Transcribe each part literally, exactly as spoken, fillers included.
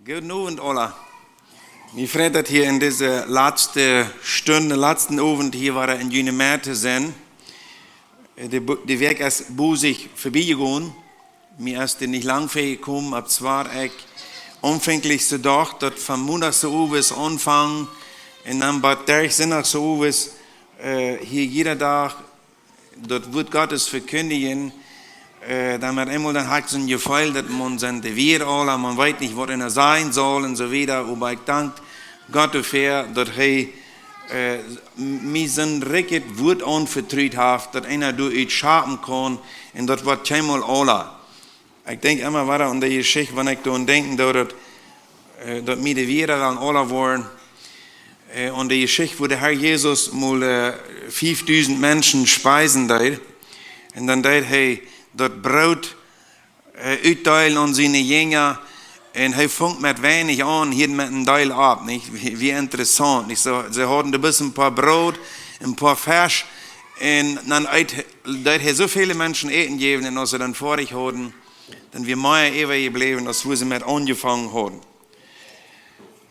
Gooden Owent aula. Mie freit daut hia en dise latste Stund, latsten Owent hia wada en june Medd to sennen. De, Bu- de Wäakj es bosich verbie jegonen. Mie es daut nich lang väajekomen, opp zwar ekj aunfänglich soo docht, daut von Mondach soo owes aunfangen un dan bat derch Sindach soo owes, äh, hia jieda Dach daut Wuat Gottes vekjindjen, äh, dan met eemol dan haft eena soon Jefeel, daut maun sent de Wieed aula, maun weet nich, waut eena sajen saul un soo wieda. Oba ekj dank Gott doafäa, daut hee, äh, m- mie soon rikjet Wuat aunvetrut haft, daut eena doaderch schapen kaun, un daut woat kjeenmol aula. Ekj denkj emma wada aun de Jeschicht, wan ekj doaraun denkjen doo, daut, äh, daut mie de Wieed dan aula woaren. Äh, aun de Jeschicht, wua de Herr Jesus mol, äh, fiefdusent Menschen speisen deed. Un dan deed hee daut Broot, äh, utdeelen aun siene Jinja. Un hee funk met weinich aun, hieed met een Deel opp, nich? Wia, wia interessaunt, nich soo? See hauden doa bloos een poa Broot, een poa Fesch. Un dan eet, deed hee soo väle Menschen Äten jäwen, un aus see dan foadich hauden, dan wia mea äwajebläwen, aus wua see met aunjefongen hauden.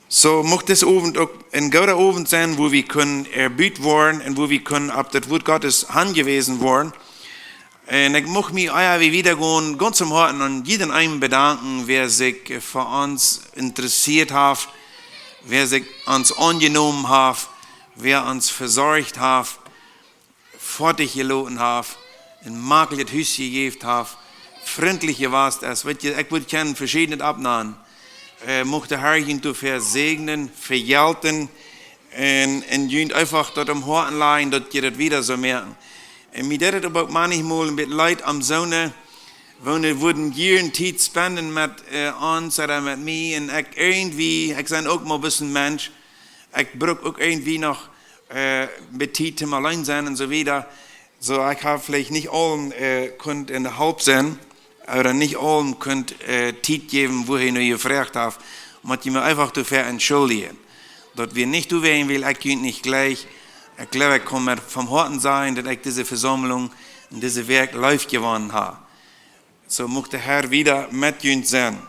Soo mucht dis Owent uk een gooda Owent sennen, wua wie kjennen erbuut woaren un wua wie kjennen opp daut Wuat Gottes hanjewäsen woaren. Un ekj mucht mie, ea wie wieda gonen, gaunz von Hoaten aun jieda eenen bedanken, wäa sikj fa ons interessieet haft, wäa sikj ons aunjenomen haft, wäa ons vesorcht haft, foadich jeloten haft, een maklichet Hus jejäft haft, frintlich jewast es. Weet jie, ekj wudd kjennen veschiednet oppnanen. Äh, mucht de Herr junt doafäa säajnen, vejelten un, un junt eefach daut aum Hoaten lajen, daut jie daut wieda soo moaken. Un mie deit daut oba uk maunchmol een bät leet om soone, woo dee wudden jieren Tiet spenden met, äh, ons ooda met mie. Un ekj irjentwie, ekj sie uk mau bloos een Mensch. Ekj bruck uk irjentwie noch, äh, een bät Tiet toom auleen sennen un soo wieda. Soo, ekj hab veleicht nich aulen, äh, kunt en de Help sennen, ooda nich aulen kunt, äh, Tiet jäwen, wua hee no jefroacht haft. Mott jie mie eefach doafäa entschuldjen. Daut wia nich doawäajen, wiel ekj junt nich jleich. Ekj jleew, ekj kaun mie von Hoaten sajen, daut ekj dise Vesaumlunk un dise Wäakj leef jewonnen hab. Soo mucht de Herr wieda met junt sennen.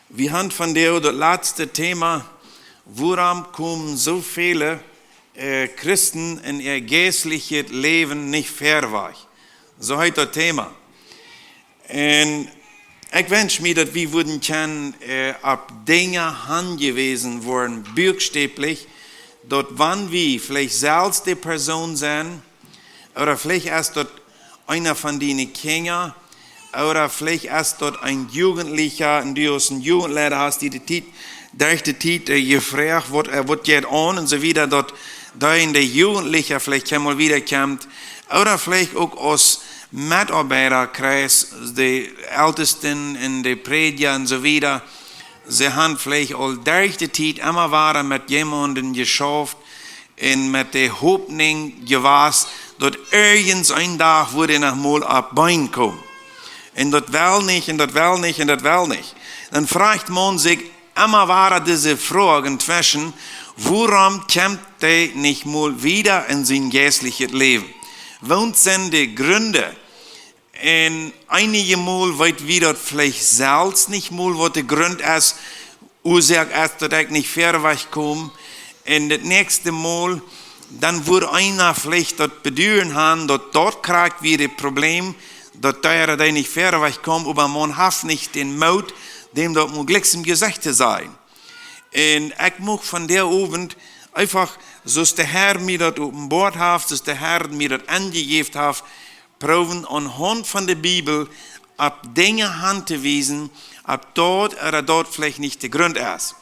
Wie haben vondoag daut latste Thema, wuarom komen soo väle, äh, Christen en äa jeistlichet Läwen nich verwoat? Soo heet daut Thema. Un ekj wensch mie, daut wie wudden kjennen, äh, opp Dinja hanjewäsen woaren, buakstäblich, daut wan wie veleicht selfst de Persoon sennen, ooda veleicht es daut eena von diene Kjinja, ooda veleicht es daut een Jugendlicha, un du aus een Jugendleida hast die de Tiet, derch de Tiet, äh, jefroacht, waut, äh, waut jeit aun un soo wieda, daut dee en de Jugendlicha veleicht kjeenmol wieda kjemt, ooda veleicht uk aus Metoabeidakjreis, de Eltesten un de Prädja un soo wieda, see haben veleicht aul derch de Tiet emma wada met jemaunden jeschauft, un met de Hopninj jewast, daut irjent een Dach wudd hee noch mol opp Been komen. Un daut well nich, un daut well nich, un daut well nich. Dan froagt maun sikj emma wada dise Froag tweschen, wuarom kjemt hee nich mol wieda en sien jeistlichet Läwen? Waut sent de Grunt? Un eenjemol weet wie daut veleicht selfst nich mol, waut de Grunt es, Uasoak es, daut ekj nich verwoat kom. Un daut näakjste Mol, dan wudd eena veleicht daut Beduren haben, daut daut krakjt wia daut Problem, daut dee, dee nich verwoat kjeem, oba maun haft nich dän Moot, däm daut mol jlikj em Jesecht to sajen. Un ekj mucht vondoag Owent eefach, soo aus de Herr mie daut openboat haft, soo aus de Herr mie daut aunjejäft haft, proowen aunhaunt von de Bibel opp Dinja hantowiesen, opp daut ooda daut veleicht nich de Grunt es.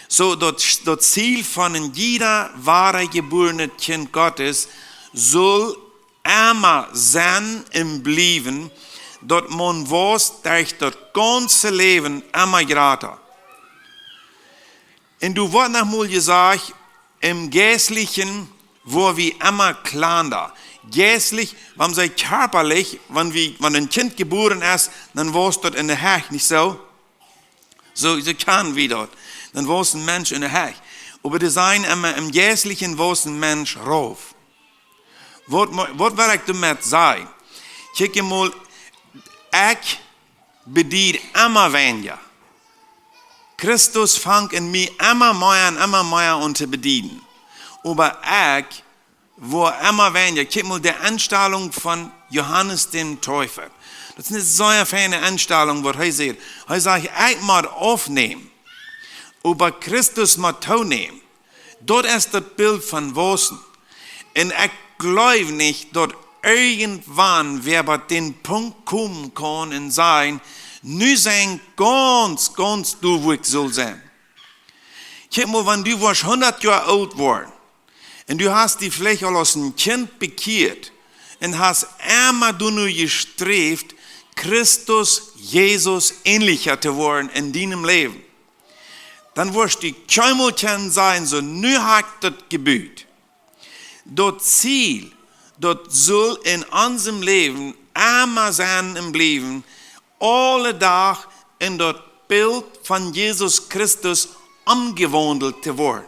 Soo, daut, daut Ziel von een jieda wadajebuarenet Kjint Gottes saul emma sennen un bliewen, daut maun wausst derch daut gaunze Läwen emma jrata. Un doa woat noch mol jesajcht, em Jeistlichen woa wie emma kjlanda. Jeistlich, wan see kjarpalich, wan wie, wan een Kjint jebuaren es, dan wausst daut en de Hecht, nich soo? Soo, soo kjanen wie daut. Dan wausst een Mensch en de Hecht. Oba dee sajen emma, em Jeistlichen wausst een Mensch rauf. Waut, mo- waut well ekj doamet sajen? Kjikj mol, ekj bedied emma weinja. Christus fangt en mie emma mea un emma mea aun to bedieden. Oba ekj woa emma weinja. Kjikj mol de Enstalunk von Johanes däm Deepa. Daut es eene sea feine Enstalunk, waut hee sajcht. Hee sajcht: "Ekj mott aufnämen, oba Christus mott toonämen." Daut es daut Bilt von waussen. Un ekj jleew nich, daut irjentwan wäa bie dän Punkt komen kaun un sajen: "Nu sie ekj gaunz, gaunz doa, wua ekj saul sennen." Kjikj mol, wan du woascht hundat Joa oolt woaren un du hast die veleicht aul aus een Kjint bekjieet un hast emma doano jesträft, Christus Jesus änelja to woaren en dienem Läwen, dan woascht du kjeenmol kjennen sajen: "Soo, nu hab ekj daut jebut." Daut Ziel, daut saul en onsem Läwen emma sennen un bliewen, aule Dach en daut Bilt von Jesus Christus omjewaundelt to woaren.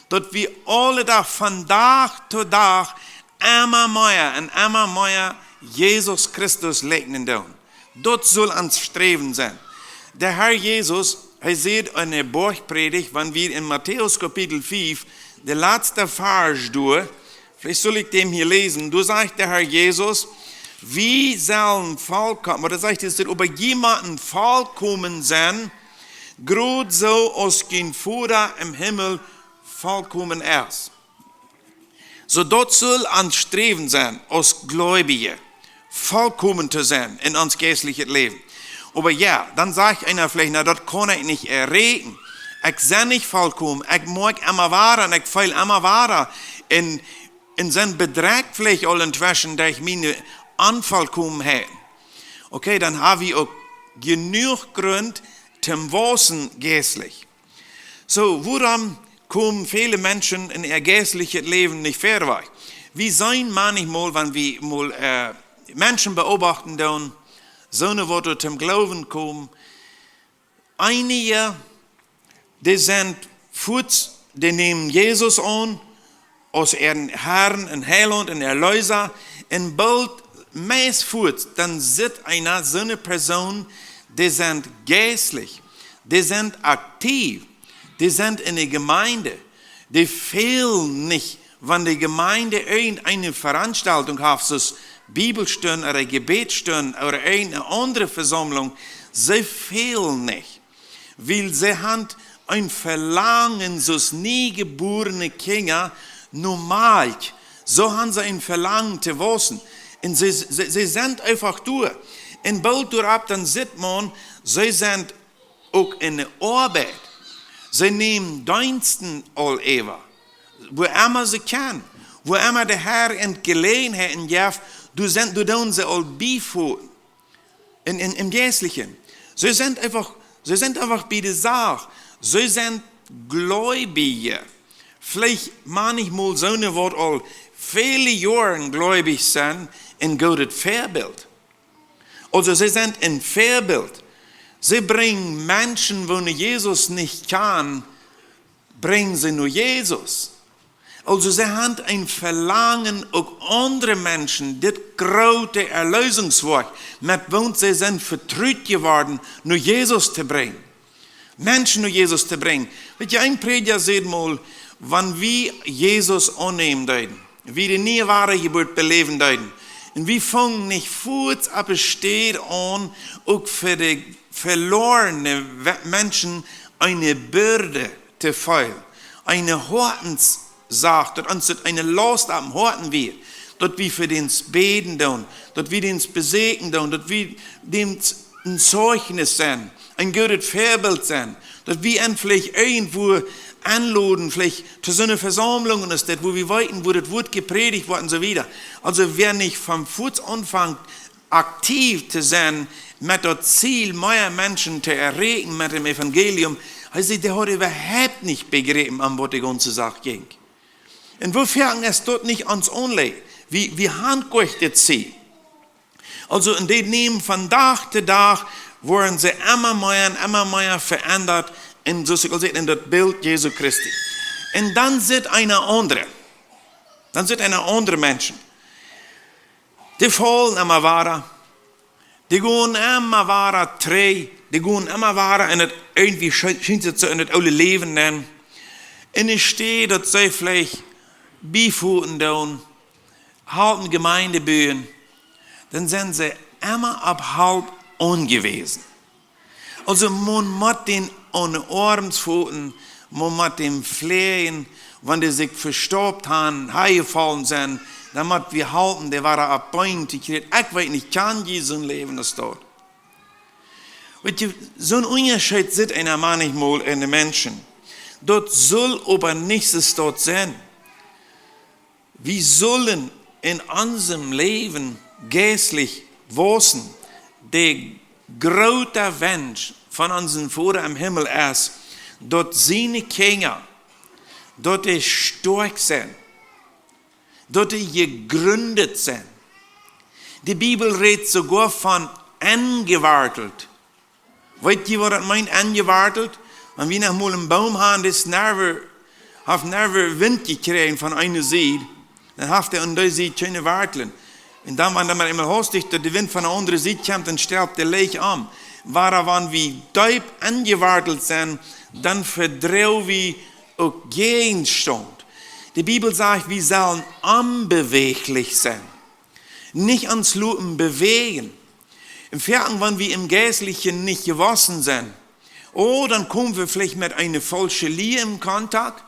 Daut wie aule Dach, von Dach to Dach, emma mea un emma mea Jesus Christus likjnen doonen. Daut saul ons Sträwen sennen. De Herr Jesus, hee sajcht en de Boajchprädicht, wan wie en Matäus Kapitel fief, de latste Varsch doa, veleicht saul ekj dän hia läsen, doa sajcht de Herr Jesus: "Wie sellen vollkomen", oba doa sajcht hee: "Oba jie motten vollkomen sennen, jrod soo aus jun Voda em Himmel vollkomen es." Soo, daut saul ons Sträwen sennen, aus Gleubje vollkomen to sennen en ons jeistlichet Läwen. Oba jo, dan sajcht eena veleicht: "Na, daut kaun ekj nich erreichen. Ekj sie nich vollkomen. Ekj moak emma wada un ekj feel emma wada." Un, un sie bedrekjt veleicht aul entweschen derch miene Onvollkomenheit. Okay, dan hab wie uk jenuach Grunt toom waussen jeistlich. Soo, wuarom komen väle Menschen en äa jeistlichet Läwen nich verwoat? Wie seenen maunchmol, wan wie mol, äh, Menschen beobachten doonen, soone, waut doa toom Gloowen komen, eenje, dee sent fuaz, dee nämen Jesus aun aus äaren Herrn un Heilaunt un Erlöser, un boolt meist fuaz, dan sitt eena, soone Persoon, dee sent jeistlich, dee sent aktiv, dee sent en de Jemeent, dee fälen nich, wan de Jemeent irjenteene Veranstaltunk haft, soo aus Bibelstund ooda Jebädstund ooda irjenteene aundre Vesaumlunk, see fälen nich. Wiels see haben een Velangen, soo aus niejebuarne Kjinja, no Malkj. Soo haben see een Velangen to waussen. Un see, see, see sent eefach doa. Un boolt doaropp, dan sitt maun, see sent uk en de Oabeit. See nämen Deensten aul äwa. Wua emma see kjennen. Wua emma de Herr an Jeläajenheit jeft, doa sent, doa doonen see aul biefoten. En, en, em Jeistlichen. See sent eefach, see sent eefach bie de Sach. See sent Gleubje. Veleicht maunchmol soone, waut aul väle Joaren gleubich sent, een goodet Väabilt. Aulsoo, see sent een Väabilt. See brinjen Menschen, waut Jesus nich kjanen, brinjen see no Jesus. Aulsoo, see haben een Velangen, uk aundre Menschen dit groote Erlösungswoakj, met woont see sent vetrut jeworden, no Jesus to brinjen. Menschen no Jesus to brinjen. Weetst, een Prädja säd mol, wan wie Jesus aunnämen deeden, wie de niee Wadajeburt beläwen deeden, un wie fungen nich fuaz opp de Städ aun, uk fa de veloarne We-, Menschen eene Bürde to feelen, eene Hoatensach, daut ons daut eene Laust aum Hoaten wia, daut wie fa dän bäden doonen, daut wie dän besieekjen doonen, daut wie dän een Zeichnis sennen, een goodet Väabilt sennen, daut wie an veleicht irjentwua enloden, veleicht to soone Vesaumlunk es daut, wua wie weeten, wua daut Wuat jeprädicht woat un soo wieda. Aulsoo, wäa nich von fuaz aunfangt, aktiv to sennen, met daut Ziel, mea Menschen to erreichen met däm Evangelium, hee säd, dee haud äwahaupt nich bejräpen, om waut de gaunze Sach jinkj. Un woo foaken es daut nich ons Aunlicht? Wie, wie haben doch daut Ziel. Aulsoo, un dee nämen von Dach to Dach, woaren see emma mea un emma mea veendat, un soo aus ekj aul säd, en daut Bilt Jesu Christi. Un dan sitt eena aundre. Dan sitt eena aundre Menschen. Dee faulen emma wada. Dee gonen emma wada trigj. Dee gonen emma wada en daut, irjentwie schie-, schient daut soo en daut oole Läwen nenn. Un enne Städ daut see veleicht biefoten doonen, halpen Jemeent buen, dan sent see emma opp Help aunjewäsen. Aulsoo, maun mott dän aun de Oarms foten, maun mott dän fläajen, wan dee sikj vestaupt han, hanjefollen sent, dan mott wie halpen, dee wada opp Been to kjrieen. Ekj weet nich, kjan jie soon Läwen aus daut? Weet jie, soon Unjascheet sitt eena manchmol en de Menschen. Daut sull oba nich soo sennen. Wie sullen en onsem Läwen jeistlich wausen. De groota Wensch von onsen Voda em Himmel es, daut siene Kjinja, daut dee stoakj sent, daut dee jegrundt sent. De Bibel rät soogoa von enjewartelt. Weet jie, waut daut meent, enjewartelt? Wan wie noch mol eenen Boom han, dee es never, haft never Wint jekjräajen von eene Sied, dan haft hee aun dee Sied kjeene Wartlen. Un dan, wan dan mau eemol haustich daut de Wint von de aundre Sied kjemt, dan stellt dee leicht om. Oba wan wie deep enjewartelt sent, dan vedroag wie uk Jäajenstaunt. De Bibel sajcht, wie sellen onbewäajlich sennen. Nich ons loten bewäajen. Un foaken, wan wie em Jeistlichen nich jewossen sent, oh, dan komen wie veleicht met eene faulsche Lia en Kontakt.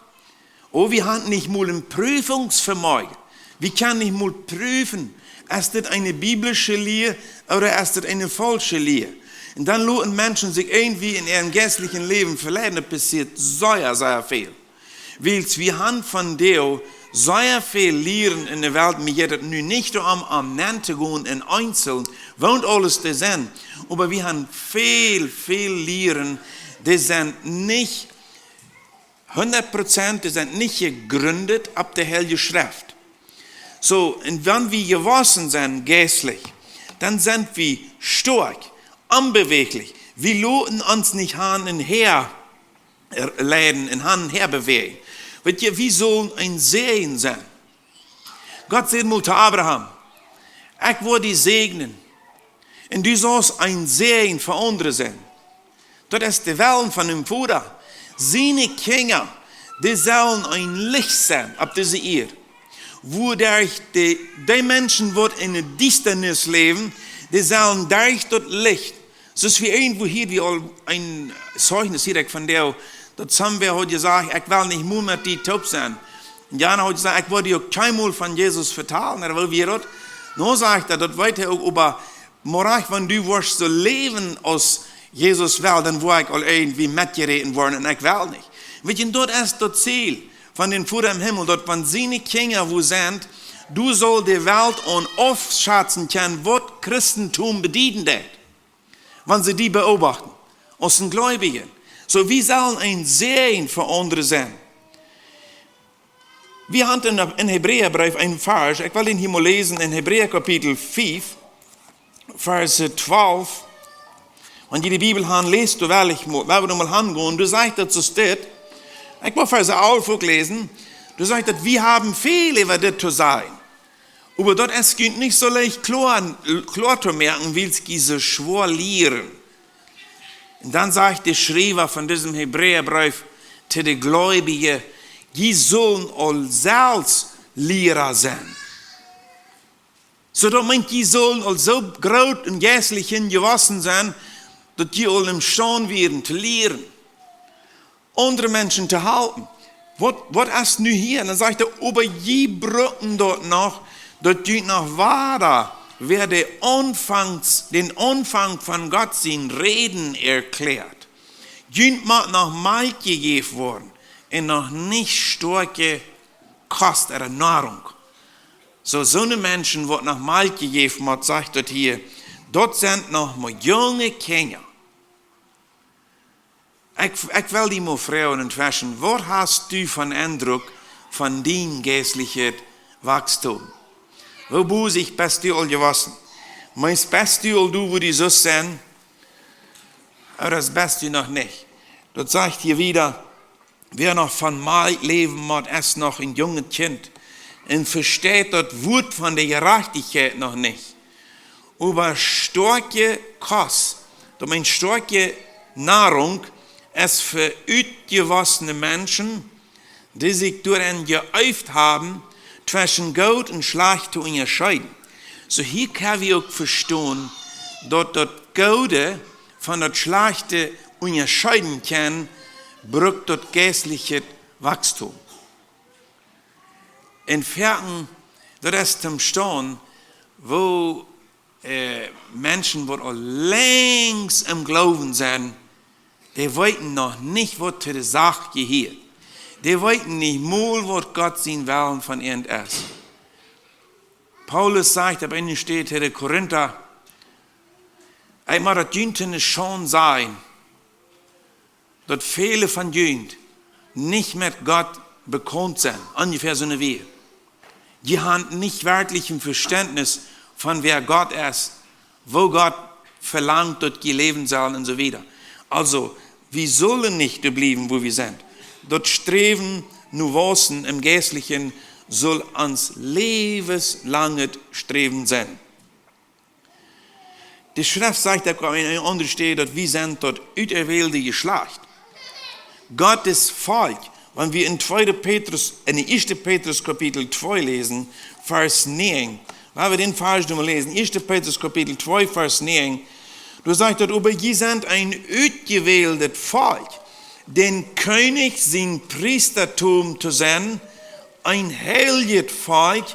Oh, wie haben nich mol een Prüfungsvemoagen. Wie kjennen nich mol prüfen, es dit eene biblische Lia ooda es dit eene faulsche Lia? Un dan loten Menschen sikj irjentwie en äarem jeistlichen Läwen veleiden. Daut passieet sea, sea väl. Wiels wie haben von dee sea väl Lieren en de Welt, mie jeit daut nu nich doarom, om nenn to gonen en eenzelne, waut aules dee sent. Oba wie haben väl, väl Lieren, dee sent nich hundat Prozent, dee sent nich jegrundt opp de Heilje Schreft. Soo, un wan wie jewossen sent jeistlich, dan sent wie stoakj, onbewäajlich. Wie loten ons nich han un häa leiden un han un häa bewäajen. Weet jie, wie sellen een Säajen sennen. Gott säd mol to Abraham: "Ekj woa die säajnen. Un du saust een Säajen fa aundre sennen." Daut es de Wellen von däm Voda. Siene Kjinja, dee sellen een Licht sennen opp dise Ieed. Wuaderch de, dee Menschen, waut en de Diestanis läwen, dee sellen derch daut Licht. Soo aus wie irjentwua hia, wie aul een Zeichnis hia von däm, daut somebody haud jesajcht: "Ekj well nich mea met die toop sennen." Un Jana haud jesajcht: "Ekj woa die uk kjeenmol von Jesus vetalen." Oba woo wia daut? Nu sajcht hee, daut weet hee uk, oba morjen, wan du woascht soo läwen aus Jesus well, dan woa ekj aul irjentwua metjeräten woaren un ekj well nich. Weet jie, daut es daut Ziel von däm Voda em Himmel, daut wan siene Kjinja wua sent, du saust de Welt aun aufschazen kjennen, waut Christentum bedieden deit, wan see die beobachten, aus een Gleubja. Soo, wie sellen een Säajen fa aundre sennen. Wie haben en, en Hebräabreef een Varsch, ekj well dän hia mol läsen, en Hebräa Kapitel fief, Varsch twalf. Wan jie de Bibel haben, läst doa, well ekj mol, well wie doa mol hangonen. Doa sajcht daut soo, steit, ekj well Varsch alf uk läsen. Doa sajcht daut: "Wie haben väl äwa dit to sajen. Oba daut es junt nich soo leicht kloa, kloa to moaken, wiels jie soo schwoa lieren." Un dan sajcht de Schriewa von disem Hebräabreef to de Gleubje: "Jie sellen aul selfst Liera sennen." Soo, daut meent, jie sellen aul soo groot un jeistlich jewossen sennen, daut jie aul emstaund wieren to lieren, aundre Menschen to halpen. Waut, waut es nu hia? Un dan sajcht hee: "Oba jie brucken daut noch, daut jie noch wada, wäa de Aunfangs, dän Aunfank von Gott sien Räden erkjläat. Jie motten noch Malkj jejäft woaren un noch nich stoakje Kost ooda Noarunk." Soo, soone Menschen, waut noch Malkj jejäft woaren, sajcht daut hia, daut sent noch mau junge Kjinja. Ekj, ekj well die mol froagen entweschen, waut hast du fa een Endruck von dien jeistlichet Wachstum? Woo bosich best du aul jewossen? Meist best du aul doa, wua du sust sennen? Ooda best du noch nich? Daut sajcht hia wieda: "Wäa noch von Malkj läwen mott, es noch een junget Kjint un vesteit daut Wuat von de Jerajchtichkjeit noch nich. Oba stoakje Kost Daut meent, stoakje Nahrung es fa utjewossne Menschen, dee sikj doaraun jeeeft haben, tweschen Goot un Schlajcht to unjascheeden. Soo hia kjenn wie uk vestonen, daut daut Goode von daut Schlajchte unjascheeden kaun, brukt daut jeistlichet Wachstum. En Verken, daut es toom Stonen, woo äh, Menschen, waut aul lenjd em Gloowen sent, dee weeten noch nich, waut to de Sach jehieet. Dee weeten nich mol, waut Gott sien Wellen von an es. Paulus sajcht opp eene Städ to de Korinta: "Ekj mott daut junt ne Schaund sennen, daut väle von junt nich met Gott bekaunt sent." Onjefäa soo ne Wieed. Jie haben nich werkjlich een Vestentnis von wäa Gott es, woo Gott velangt, daut jie läwen sellen un soo wieda. Aulsoo, wie sellen nich doa bliewen, wua wie sent. Daut Sträwen no waussen em Jeistlichen saul ons läwenslanget Sträwen sennen. De Schreft sajcht uk aun eene aundre Städ, daut wie sent daut uterwählte Jeschlajcht. Gottes Volkj, wan wie en tweede Petrus, en de ieeschte Petrus Kapitel twee läsen, Varsch näajen, wan wie dän Varsch nu mol läsen, ieeschte Petrus Kapitel twee, Varsch näajen, doa sajcht daut: "Oba jie sent een utjewältet Volkj, dän Kjennich sien Priestatum to sennen, een heiljet Volkj,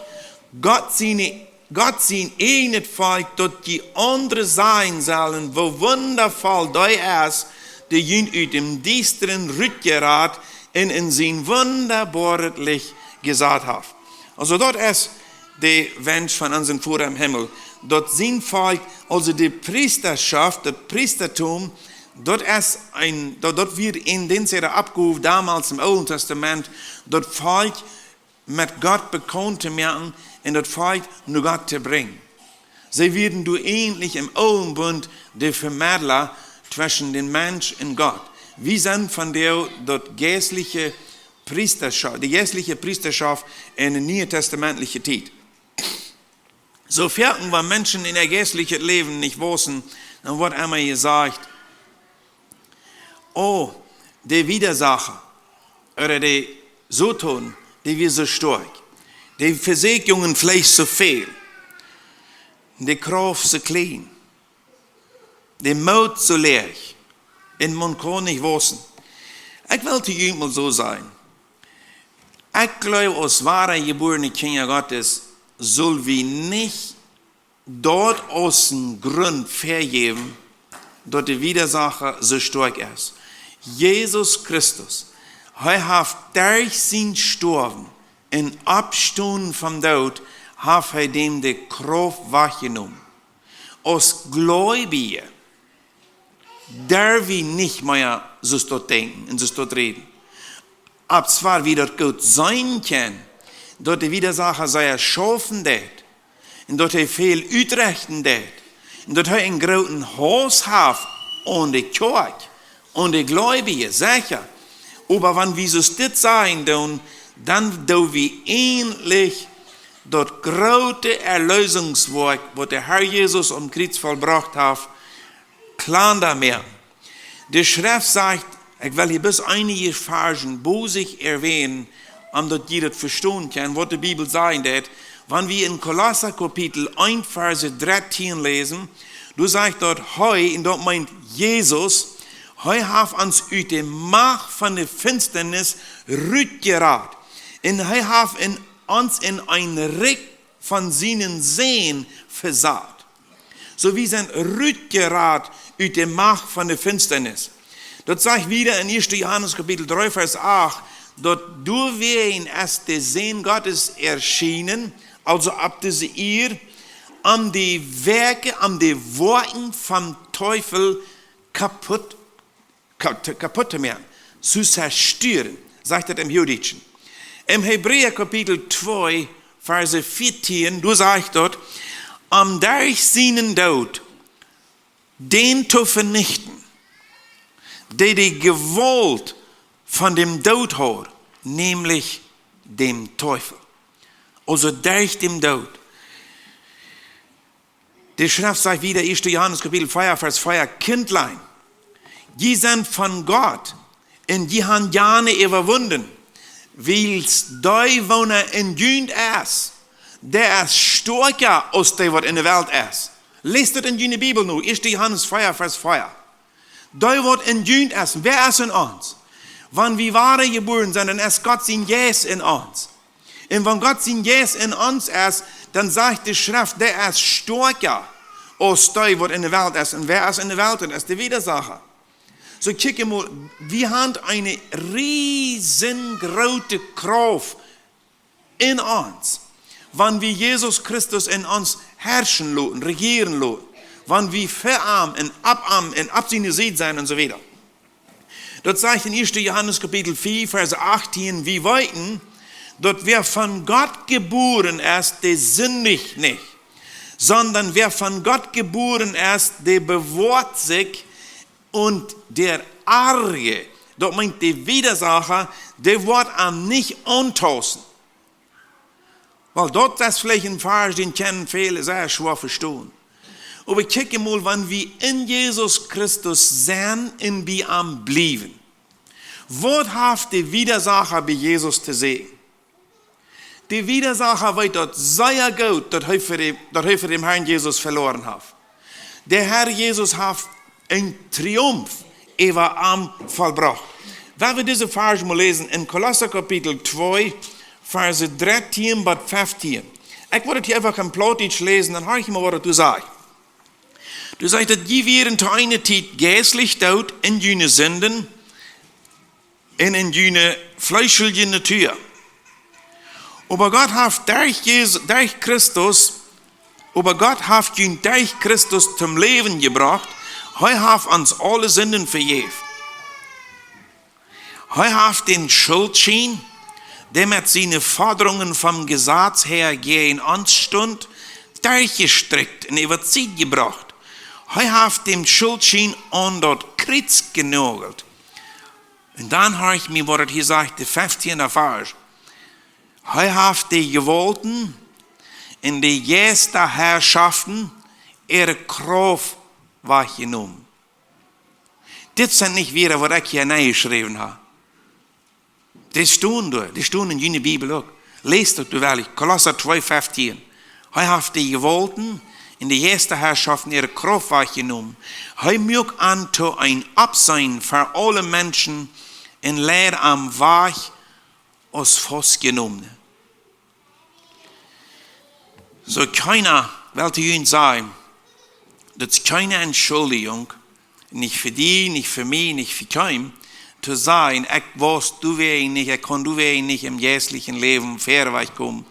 Gott siene Gott sien eejnet Volkj, daut jie aundre sajen sellen, woo wundavoll dee es, dee junt ut däm Diestren rutjerat un en sien wundaboaret Licht jesat haft." Aulsoo, daut es de Wensch von onsen Voda em Himmel, daut sien Volkj, aulsoo de Priestaschoft, daut Priestatum, daut es een, daut, daut wia en dän siene Oppgow domols em Oolen Tastament, daut Volkj met Gott bekaunt to moaken un daut Volkj no Gott to brinjen. See wieren doa eejentlich em Oolen Bunt de Vemedla tweschen dän Mensch un Gott. Wie sent vondoag daut jeistliche Priestaschoft, de jeistliche Priestaschoft en de nietestamentliche Tiet. Soo foaken, wan Menschen en äa jeistlichet Läwen nich waussen, dan woat emma jesajcht: "Oh, de Widersacha, ooda de Soton, dee wia soo stoakj. De Vesieekjungen veleicht soo väl. De Krauft soo kjlien. De Moot soo läach. Un maun kaun nich waussen." Ekj well to junt mol soo sajen. Ekj jleew, aus woare jebuarne Kjinja Gottes, sell wie nich daut aus een Grunt väajäwen, daut de Widersacha soo stoakj es. Jesus Christus, hee haft derch sien Stoawen un Oppstonen vom Doot, haft hee däm de Krauft wajchjenomen. Aus Gleubje derw wie nich mea soo stoakj denkjen un soo stoakj räden. Opp zwar wie daut goot seenen kjennen, daut de Widersacha sea schaufen deit, un daut hee väl utrechten deit, un daut hee een grooten Hauss haft aun de Kjoakj, aun de Gleubje, secha. Oba wan wie soo dit sajen doonen, dan doo wie eejentlich daut groote Erlösungswoakj, waut de Herr Jesus aum Kjriez vollbrocht haft, kjlanda moaken. De Schreft sajcht, ekj well hia bloos eenje Varschen bosich erwänen, om daut jie daut vestonen kjennen, waut de Bibel sajen deit. Wan wie en Kolossa Kapitel eent, Varsch dartieen läsen, doa sajcht daut: "Hee", un daut meent Jesus, "hee haft ons ut de Macht von de Finsternis rutjerat. Un hee haft en, ons en een Rikj von sienen Sän vesat." Soo, wie sent rutjerat ut de Macht von de Finsternis. Daut sajcht wieda en ieeschte Johanes Kapitel dree, Varsch acht, daut doawäajen es de Sän Gottes erschienen, aulsoo opp dise Ieed, om de Woakje, om de Woakjen vom Teufel kaputt ka-, to, kaputt to moaken, to zerstören, sajcht daut em Huagdietschen. Em Hebräa Kapitel twee, Varsch vieetieen, doa sajcht daut: "Om derch sienen Doot dän to venichten, dee de Jewault von däm Doot haud, nämlich däm Teufel." Aulsoo derch däm Doot. De Schreft sajcht wieda, ieeschte Johanes Kapitel vea, Varsch vea: Kindlein, jie sent von Gott un jie han jane äwawunden, wiels dee, waut en junt es, dee es stoakja aus dee, waut en de Welt es. Läst daut en june Bibel no, ieeschte Johanes vea, Varsch vea. Dee, waut en junt es, wäa es en ons? Wan wie wada jebuaren sent, dan es Gott sien Jeist en ons. Un wan Gott sien Jeist en ons es, dan sajcht de Schreft, dee es stoakja aus dee, waut en de Welt es. Un wäa es en de Welt? Daut es de Widersacha. Soo, kjikj mol, wie han eene riesengroote Krauft en ons, wan wie Jesus Christus en ons herrschen loten, rejieren loten, wan wie fa am un opp am un opp siene Sied sent un soo wieda. Daut sajcht en ieeschte Johanes Kapitel vea, Varsch achtieen: Wie weeten, daut wäa von Gott jebuaren es, dee sindicht nich, sonda wäa von Gott jebuaren es, dee bewoat sikj, un de Arje, daut meent de Widersacha, dee woat am nich auntausten. Well, daut es veleicht een Varsch, dän kjennen väle sea schwoa vestonen. Oba kjikj mol, wan wie en Jesus Christus sent un bie am bliewen, waut haft de Widersacha bie Jesus to sajen? De Widersacha weet daut sea goot, daut hee fa dän, daut hee fa dän Herrn Jesus veloaren haft. De Herr Jesus haft een Triumph äwa am vollbrocht. Wan wie dise Varsch mol läsen en Kolossa Kapitel twee, Varsch drettieen bat feftieen. Ekj well et hia eefach en Plautdietsch läsen, dan horch mol, waut et doa sajcht. Doa sajcht et: Jie wieren to eene Tiet jeistlich doot en june Sinden un en june fleeschelje Natua. Oba Gott haft derch Jesus, derch Christus, oba Gott haft junt derch Christus toom Läwen jebrocht. Hee haft ons aule Sinden vejäft. Hee haft dän Schultschien, dee met siene Fodrungen vom Jesaz häa jäajen ons stunt, derchjestrikjt un äwa de Sied jebrocht. Hee haft dän Schultschien aun daut Kjriez jenoagelt. Un dan horch mol, waut et hia sajcht, de feftieende Varsch. Hee haft de Jewaulten un de Jeistahärschoften äare Krauft wajchjenomen. Dit sent nich Wieed, waut ekj hia nenjeschräwen hab. Dee stonen doa, dee stonen en june Bibel uk. Läst daut doa wellich, Kolossa twee feftieen. Hee haft de Jewaulten un de Jeistahärschoften äare Krauft wajchjenomen. Hee muak an to een Aufschei fa aule Menschen un leid an wajch aus Faustjenomne. Soo, kjeena well to junt sajen, daut es kjeene Entschuldjunk, nich fa die, nich fa mie, nich fa kjeenem, to sajen: Ekj wia doawäajen nich, ekj kunn doawäajen nich em jeistlichen Läwen verwoats komen,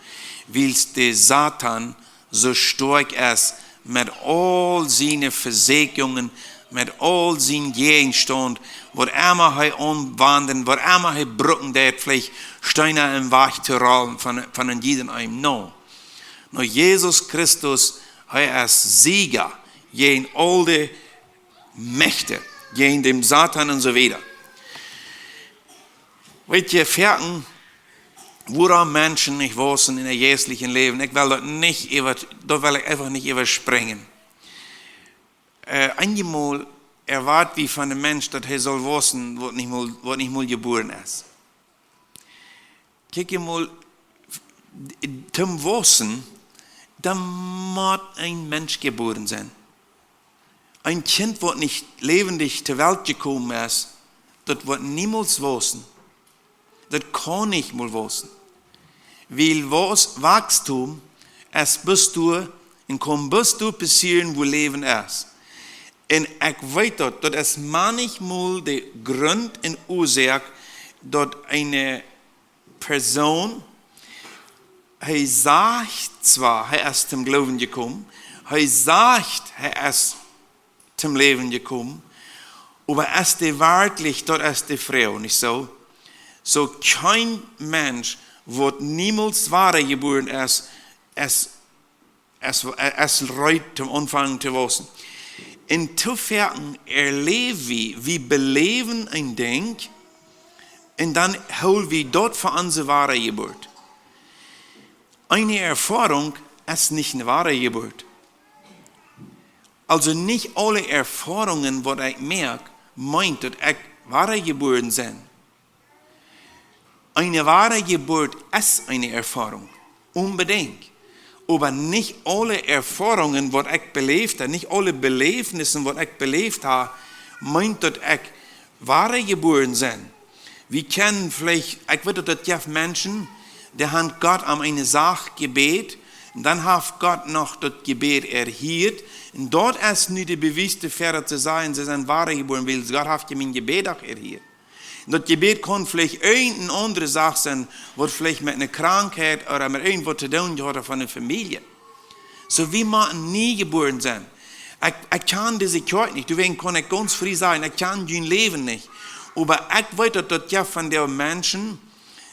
wiels de Soton soo stoakj es met aul siene Vesieekjungen, met aul sien Jäajenstaunt, waut emma hee aunwendt, waut emma hee brucken deed, veleicht Steena em Wajch to rollen von, von een jieda eenem. No. No, Jesus Christus, hee es Sieja jäajen aul de Mächte, jäajen dän Soton un soo wieda. Weet jie, foaken, wuarom Menschen nich wausen en äa jeistlichet Läwen, ekj well daut nich äwa, daut well ekj eefach nich äwasprinjen. Äh, eenjemol erwoat wie von dän Mensch, daut hee saul wausen, waut nich mol, waut nich mol jebuaren es. Kjikj mol, toom wausen, dan mott een Mensch jebuaren sennen. Een Kjint, waut nich läwendich to Welt jekomen es, daut woat niemols wausen. Daut kaun nich mol wausen. Wiels Waus-, Wachstum es bloos doa un kaun bloos doa passieren, wua Läwen es. Un ekj weet daut, daut es maunchmol de Grunt un Uasoak, daut eene Persoon, hee sajcht zwar, hee es toom Gloowen jekomen, hee sajcht, hee es toom Läwen jekomen, oba es dee werkjlich, daut es de Froag, nich soo? Soo, kjeen Mensch, waut niemols wada jebuaren es, es, es, es reed toom aunfangen to wausen. Un too foaken erläw wie, wie beläwen een Dinkj, un dan hool wie daut fa onse Wadajeburt. Eene Erfoarunk es nich eene Wadajeburt. Also nich aule Erfoarungen, waut ekj moak, meent, daut ekj wadajebuaren sie. Eene Wadajeburt es eene Erfoarung, onbedinjt. Oba nich aule Erfoarungen, waut ekj beläft hab, nich aule Beläfnisse, waut ekj beläft hab, meent, daut ekj wadajebuaren sie. Wie kjennen veleicht, ekj weet, daut et jeft Menschen, dee haben Gott om eene Sach jebät, un dan haft Gott noch daut Jebäd erhieet. Un daut es nu de Bewies doafäa, daut see sajen, see sent wadajebuaren, wiels Gott haft je mien Jebäd uk erhieet. Un daut Jebäd kaun veleicht eene aundre Sach sennen, waut veleicht met eene Krankheit ooda met irjentwaut to doonen haft von de Famielje. Soo, wie motten nie jebuaren sennen. Ekj, ekj kjan dise Kjoakj nich, doawäajen kaun ekj gaunz frie sajen, ekj kjan jun Läwen nich. Oba ekj weet, daut daut jeft von de Menschen,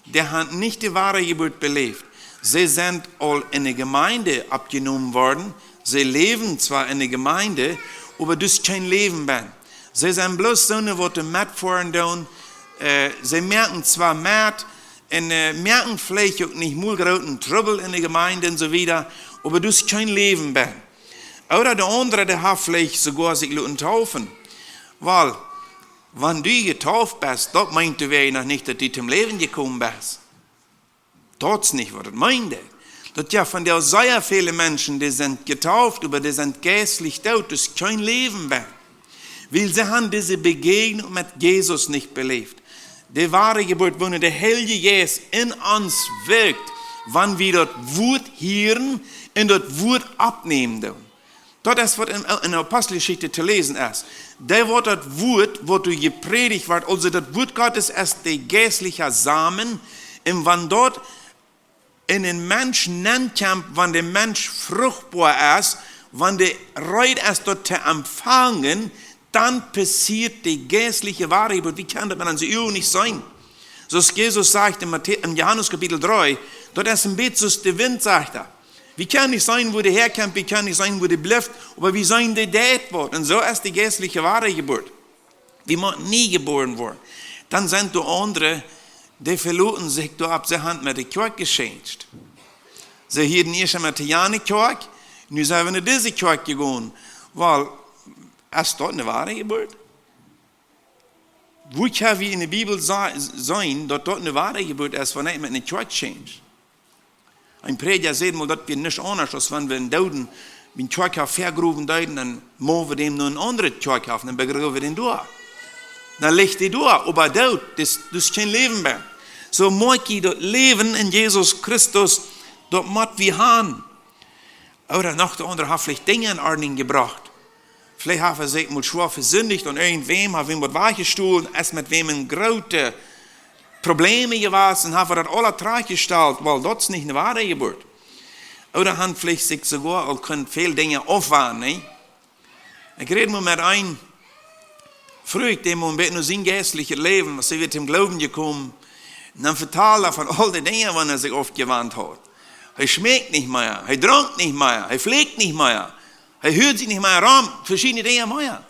dee haben nich de Wadajeburt beläft. See sent aul enne Jemeent oppjenomen worden. See läwen zwar enne Jemeent, oba daut es kjeen Läwen bie an. See sent bloos soone, waut metfoaren doonen. Äh, see moaken zwar met un, äh, moaken veleicht uk nich mol grooten Trubbel enne Jemeent un soo wieda, oba daut es kjeen Läwen bie an. Ooda de aundre, dee haft veleicht soogoa sikj loten deepen. Well, wan du jedeept best, daut meent doawäajen noch nich, daut du tom Läwen jekomen best. Daut es nich, waut et meent. Daut jeft von de sea väle Menschen, dee sent jedeept, oba dee sent jeistlich doot, daut es kjeen Läwen bie an. Wiels see haben dise Bejäajnunk met Jesus nich beläft. De Wadajeburt, wua de Heilje Jeist en ons wirkjt, wan wie daut Wuat hieren un daut Wuat oppnämen doonen. Daut es, waut en, en Aposteljeschicht to läsen es. Dee, waut daut Wuat, waut doa jeprädicht woat, aulsoo daut Wuat Gottes es de jeistliche Samen. Un wan daut en een Mensch nenkjemt, wan de Mensch fruchtboa es, wan dee reed es, daut to empfangen, dan passieet de jeistliche Wadajeburt. Wie kjennen daut met onse Uagen nich seenen? Soo aus Jesus sajcht en Matä-, en Johanes Kapitel dree, daut es een bät soo aus de Wint, sajcht hee. Wie kjennen nich seenen, wua dee häakjemt, wie kjennen nich seenen, wua dee blift, oba wie seenen, dee deed woat. Un soo es de jeistliche Wadajeburt. Wie motten nie jebuaren woaren. Dan sent doa aundre, dee veloten sikj doaropp, see haben met de Kjoakj jeschauft. See hieeden ieescht met de aundre Kjoakj, nu sent see no dise Kjoakj jegonen. Well, es daut eene Wadajeburt? Wua kjenn wie en de Bibel sa-, seenen, daut daut eene Wadajeburt es, wan ekj met eene Kjoakj schauft? Een Prädja säd mol, daut wia nuscht aundasch, aus wan wie eenen Dooden, wie eenen Kjoakj väagrowen deeden, dan moaken wie dän no eene aundre Kjoakj, dan begroowen wie dän doa. Dan licht dee doa, oba doot, daut es, daut es kjeen Läwen mea. Soo moakj wie daut Läwen en Jesus Christus, daut mott wie haben. Ooda noch de aundre haft veleicht Dinja en Ordnunk jebrocht. Veleicht haft hee sikj mol schwoa vesindicht aun irjentwäm, haft wäm waut wajchjestolen, es met wäm en groote Probleme jewast un haft daut aula trigjjestalt, well, daut es nich eene Wadajeburt. Ooda haft veleicht sikj soogoa aul kunt väl Dinja aufwanen, nä? Ekj räd mol met eenen, fruach ekj dän mol een bät no sien jeistlichet Läwen, aus hee wia tom Gloowen jekomen. Un dan vetald hee von aul de Dinja, wua hee sikj aufjewant haud. Hee schmeekjt nich mea, hee drunk nich mea, hee flucht nich mea, hee hieed sikj nich mea rom, veschiedne Dinja mea.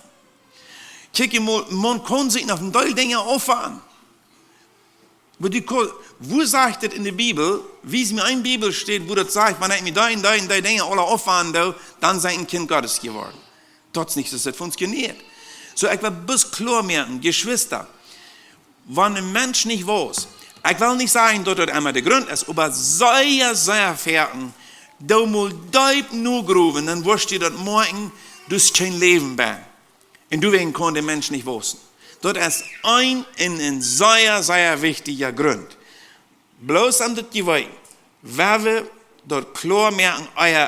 Kjikj mol, maun kaun sikj noch een Deel Dinja aufwanen. Oba du kaust, wua sajcht et en de Bibel, wies mie eene Bibelstäd, wua daut sajcht, wan ekj mie dee un dee un dee Dinja aula aufwanen doo, dan sie ekj een Kjint Gottes jeworden. Daut es nich, daut es von ons jeneet. Soo, ekj well bloos kloa moaken, Jeschwista, wan een Mensch nich wausst, ekj well nich sajen, daut daut emma de Grunt es, oba sea, sea foaken, doo mol deep nogrowen, dan woascht du daut moakjen, daut es kjeen Läwen mea. Un doawäajen kaun de Mensch nich wausen. Daut es een, een, een sea, sea wichtja Grunt. Bloos om daut to weeten, wan wie daut kloa moaken, ea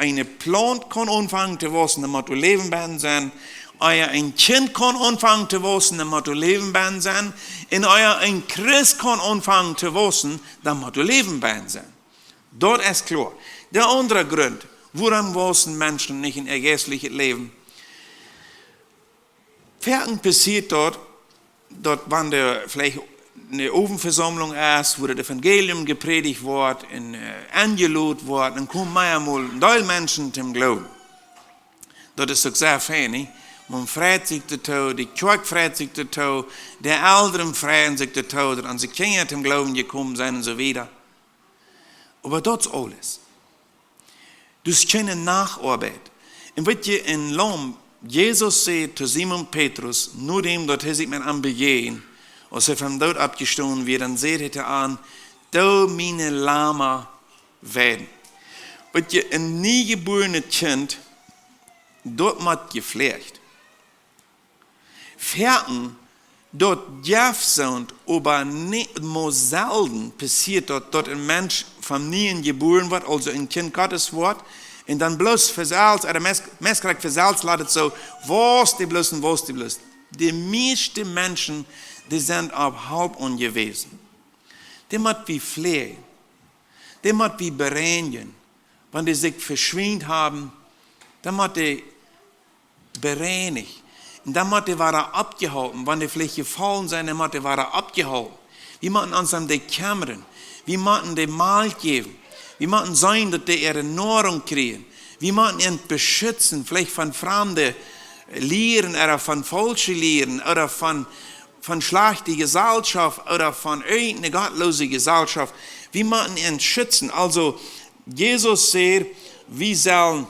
eene Plaunt kaun aunfangen to wausen, dan mott doa Läwen bie sennen. Ea een Kjint kaun aunfangen to wausen, dan mott doa Läwen bie sennen. Un ea een Christ kaun aunfangen to wausen, dan mott doa Läwen bie sennen. Daut es kloa. De aundre Grunt, wuarom wausen Menschen nich en äa jeistlichet Läwen? Foaken passieet daut, daut wan doa veleicht eene Owentvesaumlunk es, wua daut Evangelium jeprädicht woat un, äh, enjelot woat, dan komen mol een Deel Menschen tom Gloowen. Daut es uk sea fein, nä? Maun freit sikj doatoo, de Kjoakj freit sikj doatoo, de Elren freien sikj doatoo, daut onse Kjinja tom Gloowen jekomen sent un soo wieda. Oba daut es aules. Daut es kjeene Nachoabeit. Un weet jie, en Laum, Jesus säd to Simon Petrus, nodäm daut hee sikj met am bejäajent, aus hee vom Doot oppjestonen wia, dan säd hee to am: "Doo miene Lama weiden." Weet jie, een niejebuarenet Kjint, daut mott jefläacht. Foaken, daut jeft soont, oba nich mau selden passieet daut, daut een Mensch vom nieen jebuaren woat, aulsoo een Kjint Gottes woat, un dan bloos fa selfst, ooda meist, meist krakjt fa selfst, lat et soo, wausst dee bloos un wausst dee bloos. De mieeschte Menschen, dee sent opp Help aunjewäsen. Dee mott wie fläajen. Dee mott wie bereinjen. Wan dee sikj veschwient haben, dan mott dee bereinicht. Un dan mott dee wada oppjeholpen. Wan dee veleicht jefollen sent, dan mott dee wada oppjeholpen. Wie motten ons om dee kjemren. Wie motten dee Malkj jäwen. Wie motten seenen, daut dee äare Noarunk kjrieen. Wie motten an beschitzen, veleicht von framde Lieren ooda von faulsche Lieren ooda von, von schlajchte Jeselschoft ooda von irjent eene gottloose Jeselschoft. Wie motten an schitzen. Aulsoo, Jesus säd, wie sellen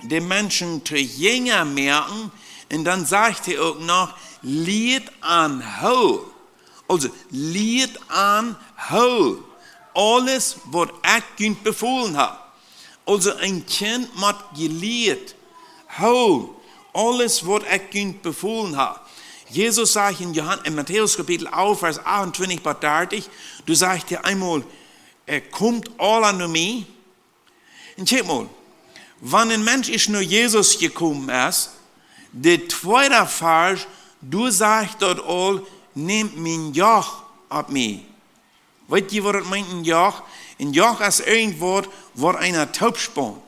de Menschen to Jinja moaken. Un dan sajcht hee uk noch: "Lieet an hoolen." Aulsoo, lieet an hoolen aules, waut ekj junt befolen hab. Aulsoo, een Kjint mott jelieet hoolen aules, waut ekj junt befolen hab. Jesus sajcht en Johan-, en Matäus Kapitel alf, Varsch achtuntwintich bat dartich, doa sajcht hee eemol: "Äh, komt aula no mie." Un kjikj mol, wan een Mensch ieescht no Jesus jekomen es, de tweede Varsch, doa sajcht daut aul: "Nämt mien Joch opp mie." Weet jie, waut daut meent, een Joch? Een Joch es irjentwaut, waut eena toopspaunt.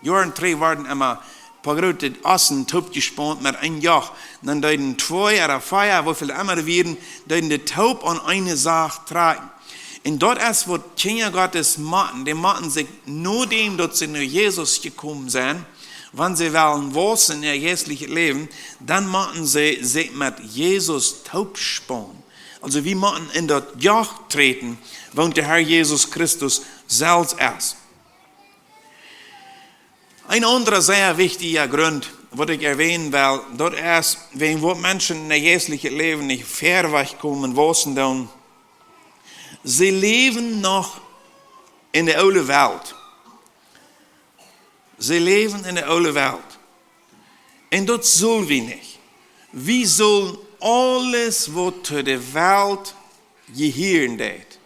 Joaren trigj worden emma poa groote Ossen toopjespaunt met een Joch. Dan deeden twee ooda vea, woo väl emma wieren, deeden de toop aun eene Sach trakjen. Un daut es waut Kjinja Gottes motten. Dee motten sikj, nodäm daut see no Jesus jekomen sent, wan see wellen waussen en äa jeistlichet Läwen, dan motten see sikj met Jesus toopspaunen. Aulsoo, wie motten en daut Joch träden, waut de Herr Jesus Christus selfst es. Een aundra sea wichtja Grunt, waut ekj erwänen well, daut es, wäajen waut Menschen en äa jeistlichet Läwen nich verwoats komen, waussen doonen. See läwen noch en de oole Welt. See läwen en de oole Welt. Un daut sell wie nich. Wie sellen aules, waut to de Welt jehieren deit,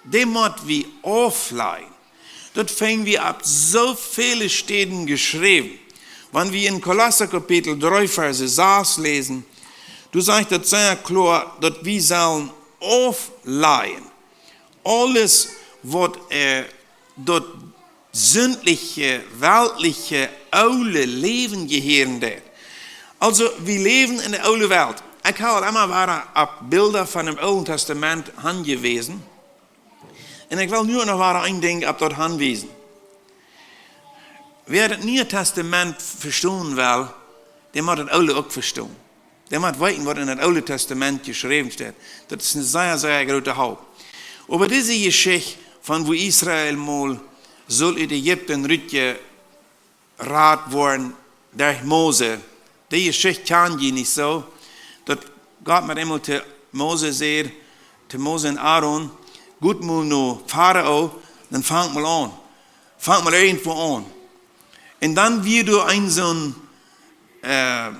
dee mott wie auflajen. Daut finj wie opp soo väle Städen jeschräwen. Wan wie en Kolossa Kapitel dree, Varsch sas läsen, doa sajcht daut sea kloa, daut wie sellen auflajen aules, waut, äh, daut sindliche, weltliche, oole Läwen jehieren deit. Aulsoo, wie läwen en de oole Welt. Ekj hab aul emma wada opp Bilda von däm Oolen Tastament hanjewäsen. Un ekj well nu noch wada een Dinkj opp daut hanwiesen. Wäa daut Niee Tastament vestonen well, dee mott daut Oole uk vestonen. Dee mott weeten, waut en daut Oole Tastament jeschräwen steit. Daut es eene sea, sea groote Help. Oba dise Jeschicht von woo Israel mol sull ut Ägipten rutje- rat woaren derch Mose. Dee Jeschicht kjan jie nich soo. Daut Gott met eemol to Mose säd, to Mose un Aaron: "Got mol no Farao, dan fangt mol aun. Fangt mol irjentwoo aun." Un dan wia doa een soon, äh,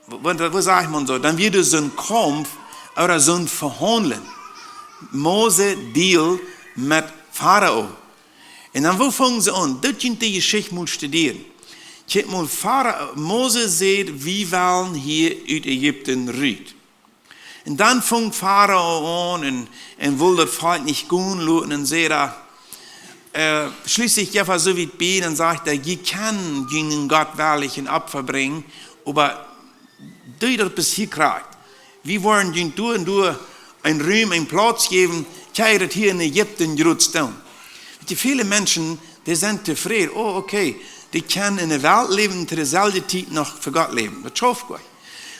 waut, waut sajcht maun soo? Dan wia doa soon Kaumf ooda soon Vehaundlen. Mose deal met Farao. Un dan, woo fungen see aun? Daut jie de Jeschicht mol studieren. Kjikj mol, Farao, Mose säd: "Wie wellen hia ut Ägipten rut." Un dan fung Farao aun un, un wull daut Volkj nich gonen loten un säd: "Äh, schlieslich, jo, fa soo wiet bie, dan sajcht hee, jie kjennen junen Gott werkjlich een Opfa brinjen, oba doo daut bloos hia krakjt. Wie woaren junt doa un doa een Rum, een Plauz jäwen, kjenn jie daut hia en Ägipten jrods doonen." Weet jie, väle Menschen, dee sent tofräd. Oh, okay, dee kjennen en de Welt läwen, to deeselwje Tiet noch fa Gott läwen. Daut schauft goot.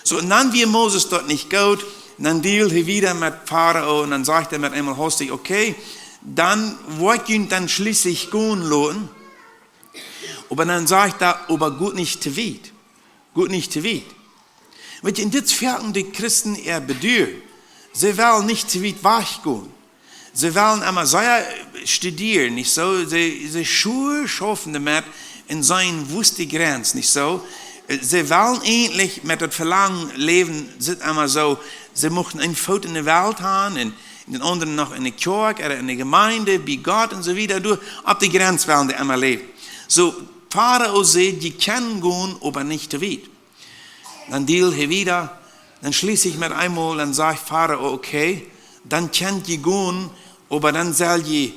Soo, un dan wia Moses daut nich goot. Un dan deal hee wieda met Farao un dan sajcht hee met eemol hastich: "Okay, dan woa ekj junt dan schlieslich gonen loten. Oba dan sajcht hee: "Oba got nich too wiet. Got nich too wiet." Weetst, un dit es foaken de Christen äa Beduwen. See wellen nich too wiet wajchgonen. See wellen emma sea studieren, nich soo? See, see schua-, schaufen doamet un seenen, wua es de Grenz, nich soo? See wellen eejentlich met daut Velangen läwen, sitt emma soo, see muchten een Foot enne Welt haben un dän aundren noch enne Kjoakj ooda enne Jemeent, bie Gott un soo wieda. Doa opp de Grenz wellen see emma läwen. Soo, Farao säd: "Jie kjennen gonen, oba nich too wiet." Dan deal hee wieda, dan schließlich met eemol, dan sajcht Farao: "Okay, dan kjenn jie gonen, oba dan sell jie